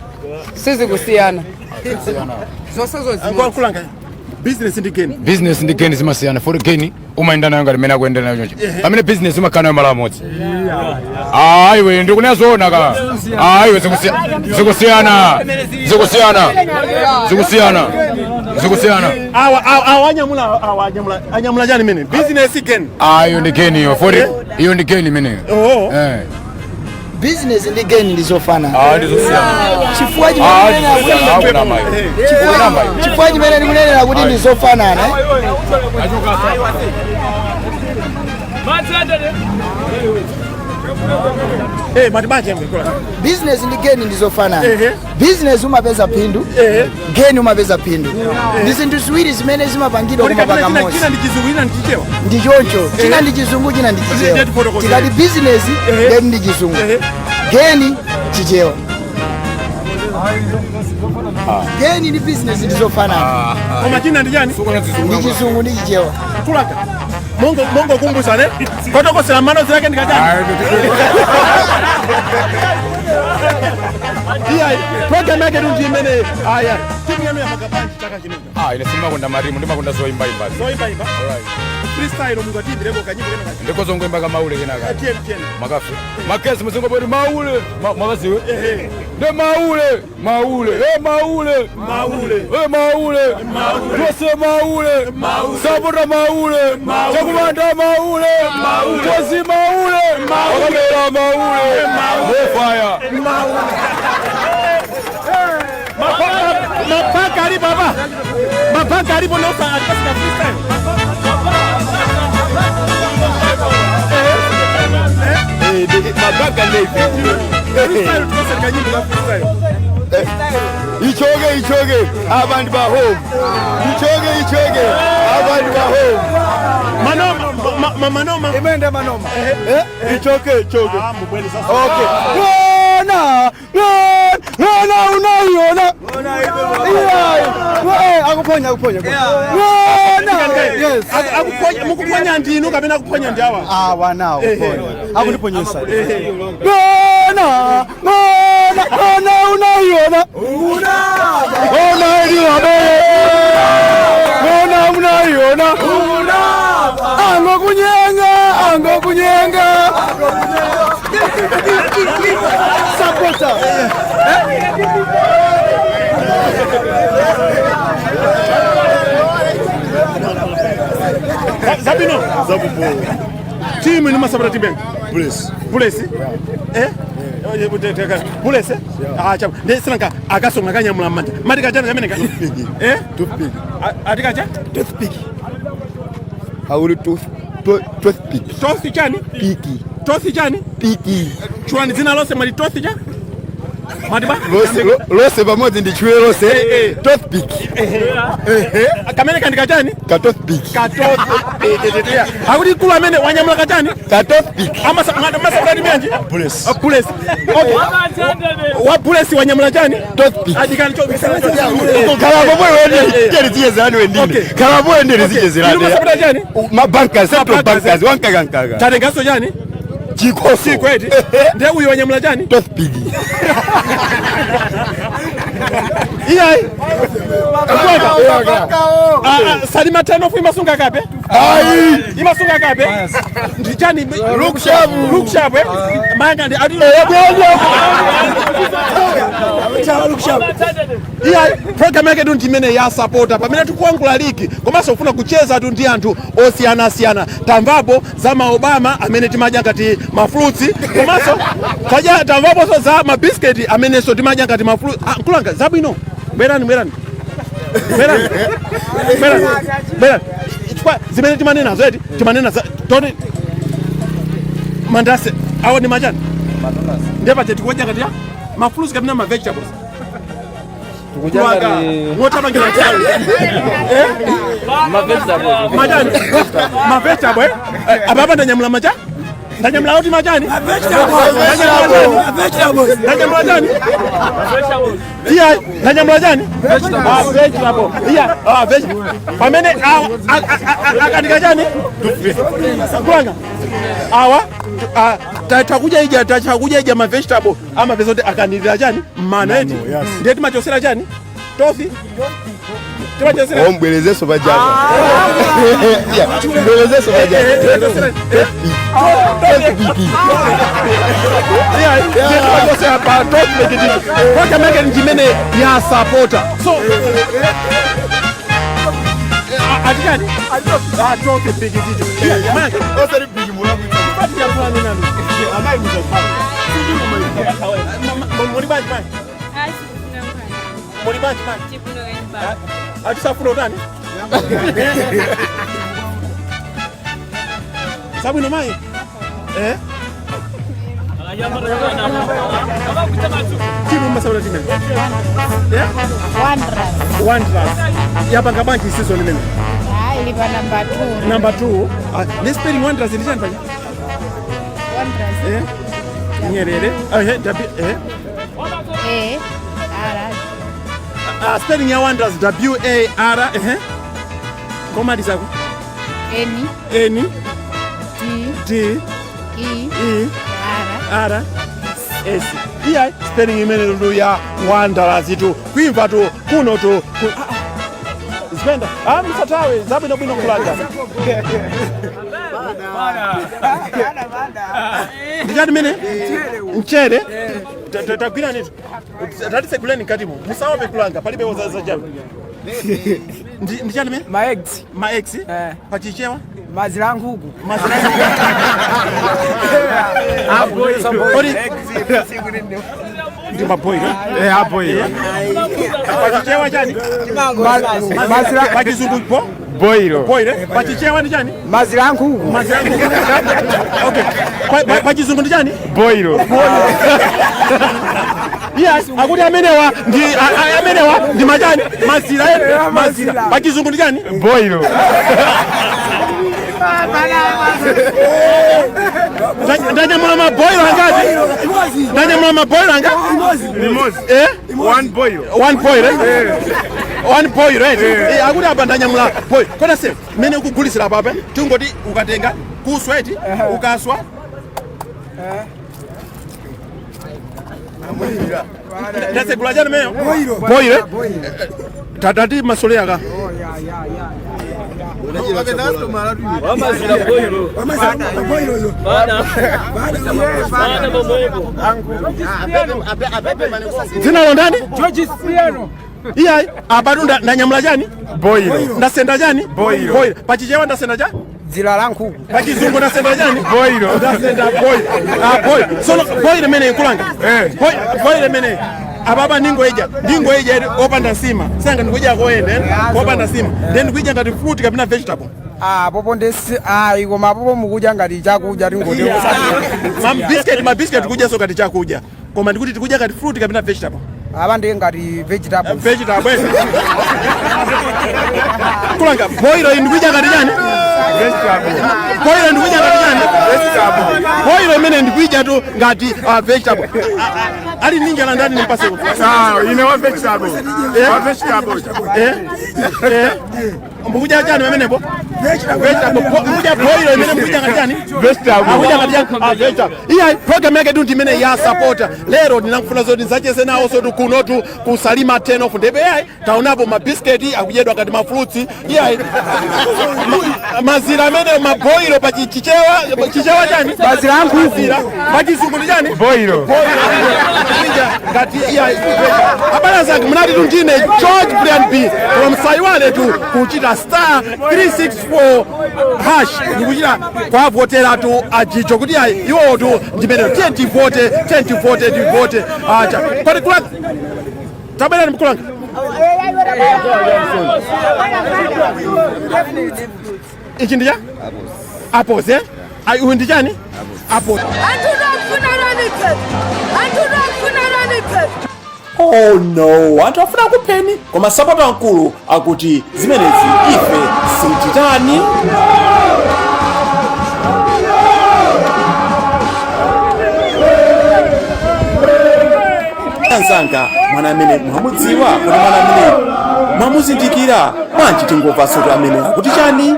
Sizikusiyana. Zonsezo Ankulanga. Business ndi gain. Business ndi gain zimasiyana. For gain umayenda nayo ngati mmene akuyenda nayo choncho. Pamene business umakhala nayo malo amodzi. Ayiwe ndikunena zoona ka. Ayiwe zikusiyana. Zikusiyana. Zikusiyana. Zikusiyana. Awa awa anyamula awa anyamula anyamula chani mene? Business gain. Ayo ndi gain iyo. For iyo ndi gain imeneyo. Oh. Eh. Business ndi gain ndizofanana. Ah, ndizosiyana. Chifukwa Ah, chimene ndizosiyana. ndinena kuti- Chifukwa chimene ndikunenera kuti ndizofanana. Eh, mati banje mkula. Business ndi gain ndizofanana. Business umapeza phindu, gain umapeza phindu. Ndi zinthu ziwiri zimene zimapangidwa Kodi koma kapena china pakamodzi. china ndi chizungu china ndi chichewa. Ndi choncho, china ndi chizungu china ndi chichewa. Tikati business, gain ndi chizungu. Gain chichewa. Gain ndi business ndizofanana. Koma china ndi chani? Ndi chizungu ndi chichewa. Kulaka. Mungu Mungu kumbusane. Kotokosera mano zake ndikachani. Iya, program yake ndi imene aya. Timu yanu ya makabanji chaka chino. Ah, ine simakonda marimu, ndimakonda zoimbaimba. Zoimbaimba. Alright. Freestyle mungatimbireko kanyimbo kena kachi. Ndiko zongoimba kamaule kenaka. TM TM. Makafe. Makesi muzingo bodi maule. Makaziwe. De maule, maule, e maule, maule, e maule, maule, tose maule, maule, sabota maule, maule, chakumanda maule, maule, tosi maule, maule, wakamera maule, maule, fire, maule. Mapaka alipo hapa. Mapaka alipo na usa alipasika freestyle. Mapaka ndefu. Freestyle tose kanyimbo ka freestyle. Ichoge ichoge abantu ba home. Ichoge ichoge abantu ba home. Manoma manoma. Imende manoma. Ichoge ichoge. Ah, mbweli sasa. Okay. Ngona, ngona unaiona. Iya. Akuponya akuponya. Ngona. Yes. Akuponya mukuponya ndinu kapena kuponya ndi awa. Ah, wanawo kuponya. Akuniponyesa. Ngona, ngona, ngona unaiona. Ngona iliwabe. Ngona unaiona. Angokunyenga, angokunyenga. Sapota. Zabino. Zabubo. Timu ni masabata timu. Bulesi. Bulesi? Eh? Bulesi? Ah, chapo. Ndi sinanga akasonga kanyamula manja. Mati kachana kamene ka. Eh? Toothpick. Atikacha? Toothpick. Hauli toothpick. Tooth chani? Piki. Tooth chani? Piki. Chwani dzina lose mwati tooth cha? Mati ba? Lose lose pamodzi ndi chwe lose. Toothpick. Kamene kandi kachani? Ka toothpick. Ka toothpick. Akuti kulu amene wanyamula kachani? Ka toothpick. Amasa masa mati mianji? Bulesi. Bulesi. Okay. Wa bulesi wanyamula chani? Toothpick. Adikani cho. Kala pomwe wende tiyeri tiyezerani wendine. Kala pomwe wende tiyezerani. Inu masapota chani? Mabankers, central bankers, wankagankaga. Tatengaso chani? Chikoso. Chikweti. Ndiye uyu wanyamula chani? Toothpick. Iyai. Salima tano fu imasunga kape? Ai. Imasunga kape? Ndi chani? Look sharp. Look sharp eh? Manga ndi ati. Iya, program yake ndi imene ya supporter pamene tikuwankhula ligi komanso kufuna kucheza tu ndi anthu osiyanasiyana. Tamvapo za maobama amene timadya ngati mafruits komanso tamvaponso za mabiscuit amenenso timadya ngati mafruits. Ah, nkulanga zabwino. Bwerani bwerani. Bwerani. Bwerani. Bwerani. Chifukwa zimene timanena zoti timanena za toti mandasi awo ndi machani. Ndiye pache tikudya ngati ya mafruits kapena ma vegetables. Ngotapangira chani. Majani. Ma vegetable. Ababa ndanyamula macha? Ndanyamula oti majani? Vegetables. Ndanyamula chani? Iya, ndanyamula chani? Ah, vegetable. Iya, ah vegetable. Pamene awa akatika chani? Kulanga. Awa takuja ija tachakuja ija ma vegetable ama vezote akanilira chani? Mana eti. Ndiye timachosera chani? Tofi. Timachosera. Ombwelezeso bajako. Yeah, mbwelezeso bajako. Toothpick. Yeah, ndiye timachosera pa toothpick. Program yake ndi imene ya supporter. So atikani? Ah, toothpick ticho. Manga. Osari piki mulamu. Amai muzafara. Muli banji mani? Muli banji mani? Atisafuna utani? Sabwino mai? Eh? Timu masabula timu. Yeah? Wanderers. Wanderers. Yapanga banji season imene. Ah, ilipa number 2. Number 2. Ah, ne spelling Wanderers ndi chani paja? Wanderers. Eh? Nyerere. Eh, W eh. A R Ah, spelling ya Wanderers W A R eh. Komaliza ku. N N D D E E R R S. Iya, spelling imene ndu ya Wanderers tu kuimva tu kuno tu zipenda msatawe zabwino bwino kulanga ndichati mene mchere tagwira nitu tatiseguleni mkatimo musaope kulanga palibe wozazachabe ndichani mene ma eggs ma eggs pachichewa mazira nkhuku Kodi ndi maboilo Eh, aboilo. pachichewa chani Mazira- pachizungu po Boilo. boilo pachichewa ndi chani mazira nkhuku mazira nkhuku okay pachizungu ndi chani Boilo. Yes, akuti amenewa ndi amenewa ndi machani mazira mazira pachizungu ndi chani Boilo. Ndanyamula maboilo angati? Ndanyamula maboilo angati? Limodzi. Eh? One boilo. One boil, eh? One boil, right? Eh, akuti apa ndanyamula boil. Kona se, mene ukugulisira papa, tingoti ukatenga kuswa eti, ukaswa. Ndasegula chani meyo? Boil, eh? Tatati masole aka. Dzina lo ndani? George Spiano. Iyayi, apatu ndanyamula chani? Boilo. Ndasenda chani? Boilo. Boilo. Pachichewa ndasenda chani? Dzira la nkhuku. Pachizungu ndasenda chani? Boilo. Ndasenda boilo. Ah, boilo. Sono boilo imene ikulanga. Eh. Boilo imene apapa ndingoidya ndingoidya eti opanda nsima sanga ndikudya koyenda eh? Opanda nsima then ndikudya ngati fruit kapena vegetable. Ah, popo ndesi ayi koma popo mukudya ngati chakudya tingoti Ma biscuit ma biscuit tikudya so ngati chakudya koma ndikuti tikudya ngati fruit kapena vegetable. Apa ndiye ngati vegetable. Vegetable. Kulanga boilo iyi ndikudya ngati chani? Vegetable. Boilo ndikudya ngati chani? Vegetable. Boilo imene ndikudya tu ngati vegetable. Ali ninja la ndani nimpase ku. Ah, ine wa vegetable. Wa vegetable. Eh? Eh? Mukudya chani pamenepo? Vegetable. Mukudya boilo imene mukudya ngati chani? Vegetable. Akudya ngati chani? Ah, vegetable. Iya, program yake tu ndimene ya supporter. Lero ndinakufuna zoti nzacheze nawo sotu kunotu kusalima 10 off ndebe yayi taonapo ma biscuit akudyedwa ngati ma fruits. Iyayi mazira amene maboilo pa chichewa chichewa chani? Mazira ankhuku. Mazira. Pa chizungu ndi chani? Boilo. Ngati iya abale zangu mnati tu ndine George Brian B from Saiwale tu kuchita star 364 hash ndikuchita kwavotera tu ajijo kuti ayi iwowo tu ndimene tiye tivote tiye tivote tivote acha kodi kulanga tabwerani mkulanga ichi ndicha apples eh ayi uyu ndi chani apples. Oh no, anthu afuna kupheni koma sapota mkulu akuti zimenezi ife sititani. Anzanga, mwana amene mwamudziwa kuti mwana amene mwamuzindikira bwanji tingomva soto amene akuti chani.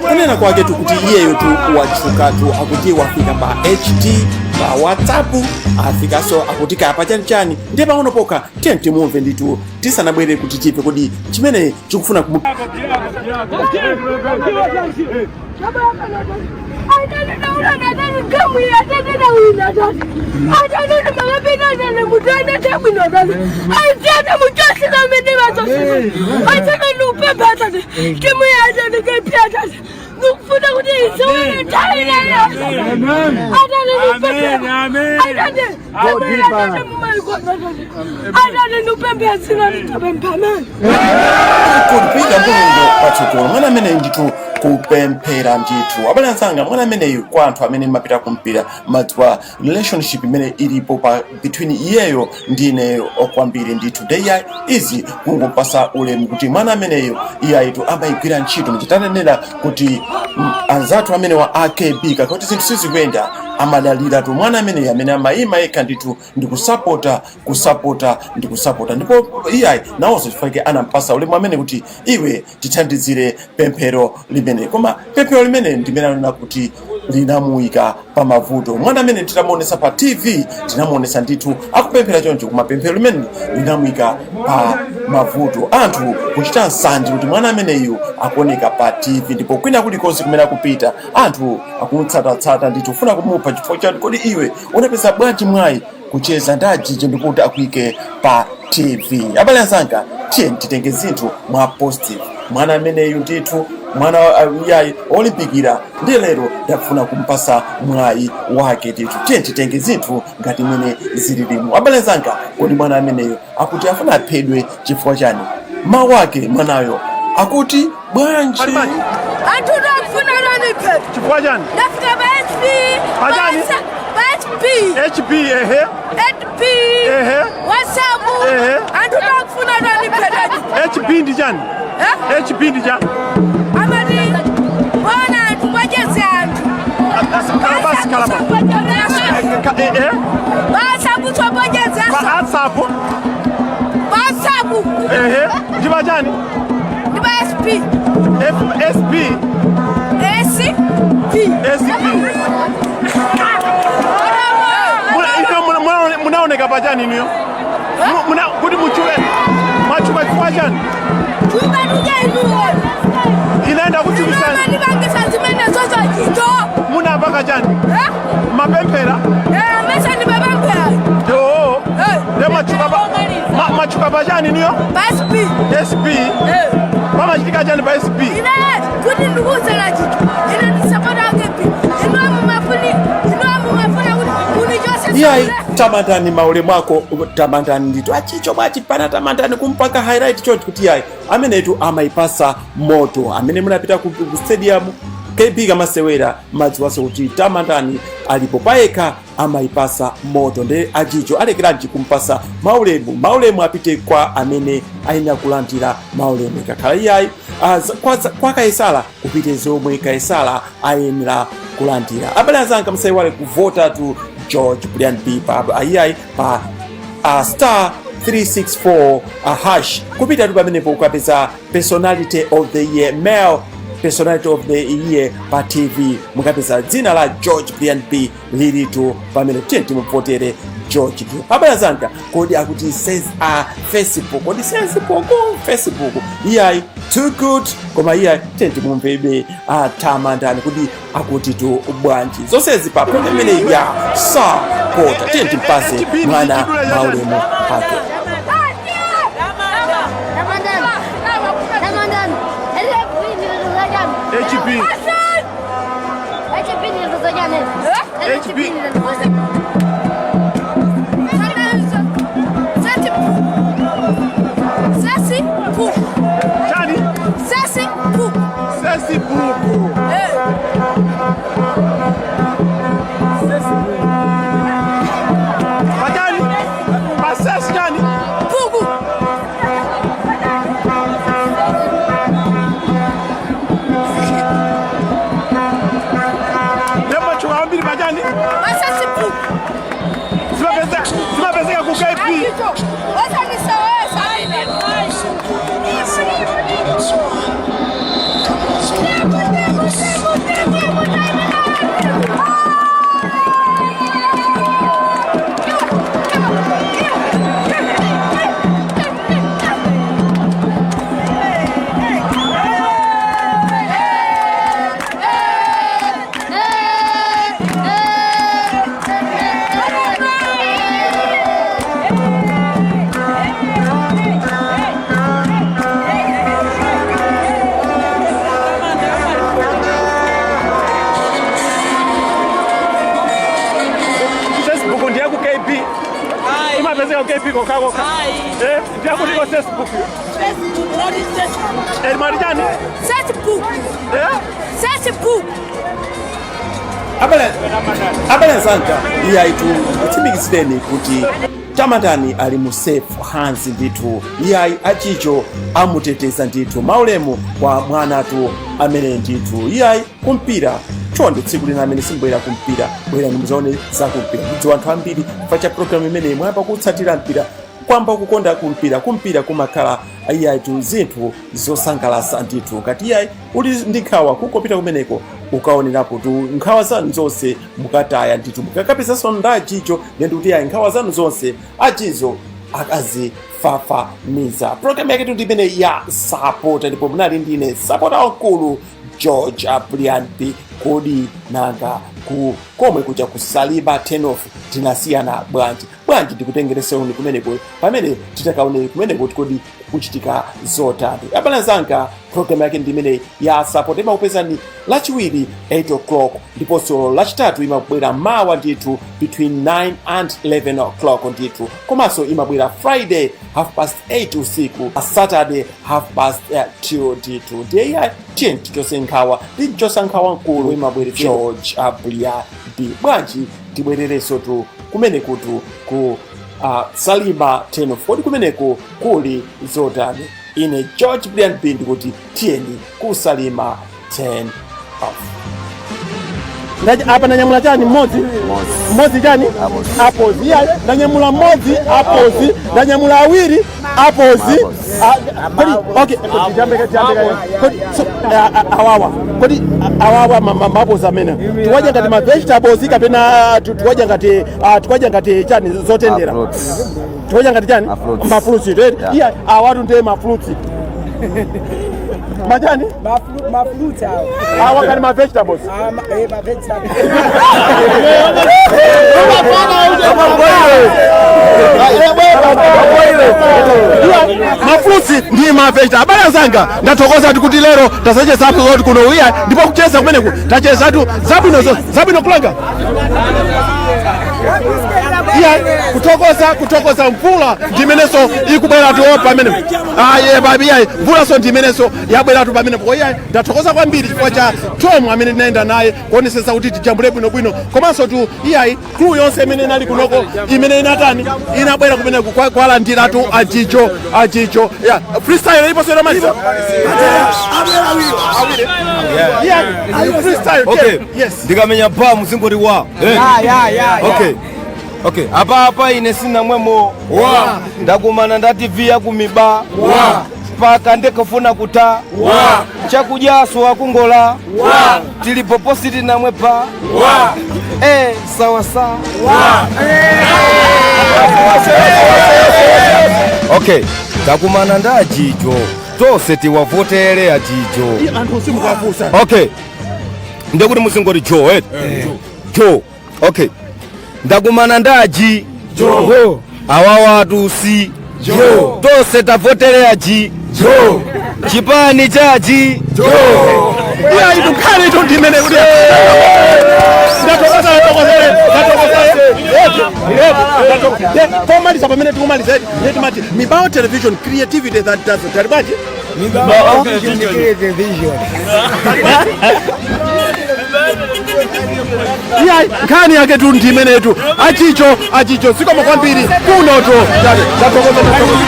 Kunena kwake tu kuti iyeyo tu watchukatu akuti wafika pa HD pa WhatsApp afikanso akuti kapa chanichani ndiye pang'ono pokha tiye timumve nditu tisanabwere kuti tiphe kodi chimene chikufuna kumu Kupita Mulungu patsogolo mwana amene nditu Kupemphera ndithu, abale anzanga. Mwana ameneyu, kwa anthu amene mapita kumpira, madziwa relationship imene ilipo pa between iyeyo ndi ineyo kwambiri ndithu. Ndeya izi kungopasa ulemu kuti mwana ameneyo iyayitu amayigwira ntchito. Mchitanenera kuti anzathu amene wa AKB kakoti zinthu sizikuyenda, amadaliratu mwana ameneyo amene amayima yekha ndithu ndikusapota, kusapota ndi kusapota. Ndipo iyayi, nawonso chifukwa anampasa ulemu amene kuti iwe tithandizire pemphero limene, koma pemphero limene ndimene anena kuti linamuyika pa mavuto. Mwana amene titamuonesa pa TV, tinamuonesa ndithu akupemphera choncho, koma pemphero limene linamuyika pa mavuto, anthu kuchita nsanje kuti mwana ameneyu akuoneka pa TV, ndipo kwina kulikonse kumene akupita anthu akumutsatatsata ndithu kufuna kumupha. Chifukwa chani? Kodi iwe unapeza bwanji mwayi kucheza ndi ajijo ndikuti akuyike pa TV? Abale anzanga, tiye titenge zinthu mwa positive. Mwana ameneyu ndithu mwana yayi olimpikira, ndi lero ndakufuna kumpasa mwayi wake ndithu. Tiye titenge zinthu ngati mwene zililimu. Abale anzanga, kodi mwana ameneyo akuti afuna aphedwe chifukwa chani? Mawu ake mwanayo akuti bwanji? Anthu ndakufuna raniphe. Chifukwa chani? Ndafika pa HP. Pachani? Pa HP. HP, ehe. HP. Ehe. WhatsApp. Ehe. Anthu ndakufuna raniphe. HP ndi chani? HP ndi chani? Amati bona anthu kwacheze anthu. Khala basi, khala basi. WhatsApp tsoponyeza. Pa WhatsApp. WhatsApp. Ehe, ndi pachani? Ndi pa SP. F S P. S P. S P. Ino munaoneka pachani inuyo? Kuti muchuke, mwachuka chifukwa chani? Chuka tuje inuyo. Inaenda kuchukisani. Ndipangisa zimene zozo chito. Munapanga chani? Mapemphera? Mesa ndimapemphera. Yo. Nde mwachuka pa mwachuka pachani inuyo? Pa SP. SP. Pamachitika chani pa SP? Ine kuti ndikuwuzana chito. Ine ndisapota AKB. Inu mumafuni, inu mumafuna kuti munichose. Iyayi, Tamandani, maulemu ako Tamandani ndithu. Achicho mwachipana Tamandani kumpaka highlight choncho kuti iyayi, amenetu amayipasa moto. Amene munapita ku stadium KB kamasewera, madziwanso kuti Tamandani alipo payekha, amayipasa moto. Nde achicho alekeranji kumpasa maulemu? Maulemu apite kwa amene ayenera kulandira maulemu. Ikakhala iyayi, kwa Kaisala kupite zomwe Kaisala ayenera kulandira. Abale anzanga, musayiwale kuvota tu George Brian B pa iyayi pa star 364 hash. Kupita tu pamenepo ukapeza personality of the year, male personality of the year pa TV, mukapeza dzina la George Brian B lilitu pamene. Tiye timuvotere George tu. Abale anzanga, kodi akuti says Facebook, kodi Facebook, Facebook iyayi, too good, koma iyayi, tiye timumvebe Tamandani kuti akuti tu bwanji. Zonsezi pa program imene ya Sapota. Tiye timpase mwana maulemu ake. HP. HP. Sesi pu. Chani? Sesi pu. Sesi buku. Pachani? Pasesi chani? Puku. Nde machuka ambiri pachani? Sesi pu. Zimapezeka ku KB. Wasanisawesa. Facebook ndiye ku KB. Imapezeka ku KB kokhakoka. Ndiye kuti ko Facebook. Facebook, not Facebook. Eh, mwati chani? Facebook. Facebook. Abale anzanga, iyayitu, kutsimikizireni kuti Tamandani ali mu safe hands ndithu. Iyayi, achicho amuteteza ndithu. Maulemu kwa mwanatu amene ndithu. Iyayi, kumpira chonde, tsiku lina amene simbwera kumpira, bwerani muzaone za kumpira. Mudziwa anthu ambiri chifukwa cha programu imeneyi mwayamba kutsatira mpira, kwamba kukonda kumpira. Kumpira kumakhala, iyayitu, zinthu zosangalatsa ndithu. Ngati, iyayi, uli ndi nkhawa, kungopita kumeneko ukaonerapo tu, nkhawa zanu zonse mukataya ndithu. Mukakapezanso ndachicho, ndi kuti, iyayi, nkhawa zanu zonse achizo akazifafaniza. Programu yake ndi imene ya Sapota, ndipo munali ndine sapota wamkulu George Brian B. Kodi nanga ku komwe kuja ku Salima Turn-off tinasiyana bwanji? Bwanji ndikutengereseni kumeneko pamene titakaonere kumeneko kuti kodi kuchitika zotani. Abale anzanga, programu yake ndi imene ya Sapota, imakupezani Lachiwiri 8 o'clock, ndiponso Lachitatu imabwera mawa ndithu between 9 and 11 o'clock ndithu, komanso imabwera Friday half past 8 usiku, Saturday half past 2 ndithu. Ndiye iya, tiye tichose nkhawa ndi mchosa nkhawa mkulu imabwera George Abulia B. Bwanji tibwererenso tu kumene kutu ku Salima Turn-off, kodi kumeneko kuli zotani? Ine George Brian B ndikuti tiyeni ku Salima Turn-off. Apa ndanyamula chani? Mmodzi, mmodzi chani? Apples. Iya, ndanyamula mmodzi apples, ndanyamula awiri apples. Ah, kodi okay, kodi tiyambe, tiyambe kodi. So awawa, kodi awawa ma apples amene tiwadya ngati ma vegetables kapena tiwadya ngati tiwadya ngati chani zotendera? Tiwadya ngati chani? Ma fruits, right? Iya, awatu ndiye ma fruits machani? Ma fruits awo. Awa ngati ma vegetables. Ma vegetables. Ma fruits ndi ma vegetables. Abale anzanga, ndathokoza kuti lero tasachezatu zoti kuno, iya, ndipo kucheza kumeneku tachezatu zabwino zabwino kulanga, iya, kuthokoza, kuthokoza mvula ndimenenso ikubweratu pamene aye babi, iyayi, mvulaso ndimenenso yabweratu pamenepo. Iyayi, ndathokoza kwambiri chifukwa cha Tom amene ndinayenda naye kuonesesa kuti tijambule bwinobwino, komanso tu, iyayi, crew yonse imene inali kunoko, imene inatani, inabwera kumeneku kwalandiratu achicho, achicho ya freestyle iponso inamaliza. Yeah, freestyle. Okay. Yes. Ndikamenya ba muzingoti wa. Ya. Okay, apa apa ine sinamwemo Wa. Ndakumana nda TV ya kumiba Wa. Paka ndikufuna kuta Wa. Chakudyaso akungola Wa. Tilipo positi namwe pa Wa. Sawa sawa. Wa. Okay, takumana nda ajijo, tonse tiwavotere ajijo. Anthu simukafusa. Okay, ndekuti muzingoti jo, eh? Jo. Okay, ndakumana ndaji Jo. Awawa si Jo. Tonse tavotere aji Jo. Chipani chaji Jo. Iya, itukhale itu ndimene kuti ndathokoza, ndathokoza, ndathokoza. Pomaliza, pamene tikumaliza, timati Mibawa Television, creativity that does it. Tali bwanji? Mibawa Television. Iyayi, nkhani yake tu ndimenetu. Achicho, achicho, zikomo kwambiri kunoto. Ndathokoza, ndathokoza.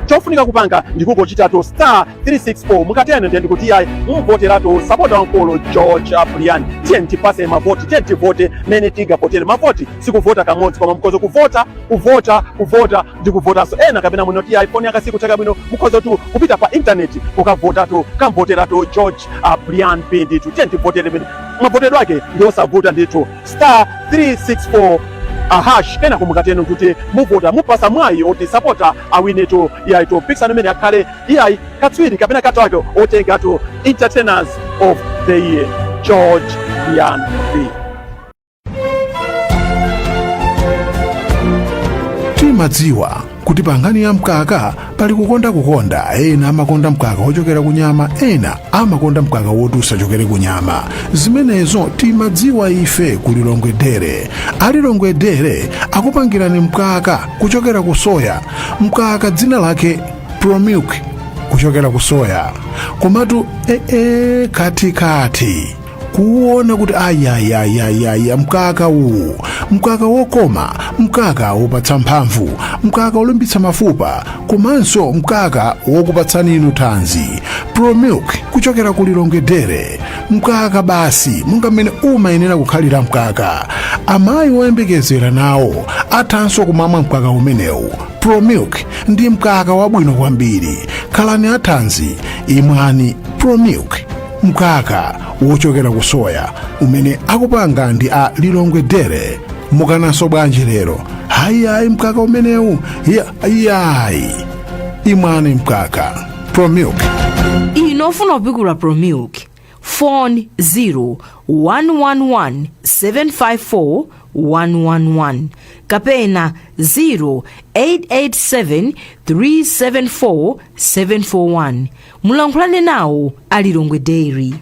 Chofunika kupanga ndikugochitatu star 364, mukatene ndiye ndikuti, iyayi, mumvoteratu sapota wamkulu George Brian. Tiye tipase mavoti, tiye tivote mene tingavotere. Mavoti sikuvota kamodzi, koma mukhoza kuvota, kuvota, kuvota ndi kuvotanso. Ena kapena muno ti iPhone yakasikutheka bwino, mukhoza tu kupita pa intaneti kukavotatu, kamvoteratu George Brian P ndithu. Tiye tivotere mene mavotedwe ake ndi osavuta ndithu, star 364 a hash, kena kumukateno kuti muvota, mupasa mwayi oti sapota awinetu, iyayi, mpikisano imene akhale, iyayi, katswiri kapena katatu otengatu Entertainers of the Year, George Brian B. Timadziwa kuti pa nkhani ya mkaka pali kukonda kukonda. Ena amakonda mkaka wochokera ku nyama, ena amakonda mkaka woti usachokere ku nyama. Zimenezo timadziwa ife ku Lilongwe Dairy. Alilongwe Dairy akupangirani mkaka kuchokera ku soya, mkaka dzina lake Promilk. Kuchokera ku soya. Komatu ee, katikati kuona kuti ayayayayaya, mkaka uwu, mkaka wokoma, mkaka wopatsa mphamvu, mkaka wolimbitsa mafupa, komanso mkaka wokupatsani inu thanzi. Promilk kuchokera ku Lilongwe Dairy, mkaka basi monga mmene umayenera kukhalira mkaka. Amayi woyembekezera nawo athanso kumamwa mkaka umenewu. Promilk ndi mkaka wabwino kwambiri. Khalani athanzi, imwani Promilk, mkaka wochokera ku soya umene akupanga ndi a Lilongwe Dairy. Mukananso bwanji lero? Hayihayi, mkaka umenewu, iyayi, imwani mkaka Promilk. Inu ofuna kupikula Promilk, phone 0 111 754 111 kapena 0887 374 741. Mulankhulane nawo a Lilongwe Dairy.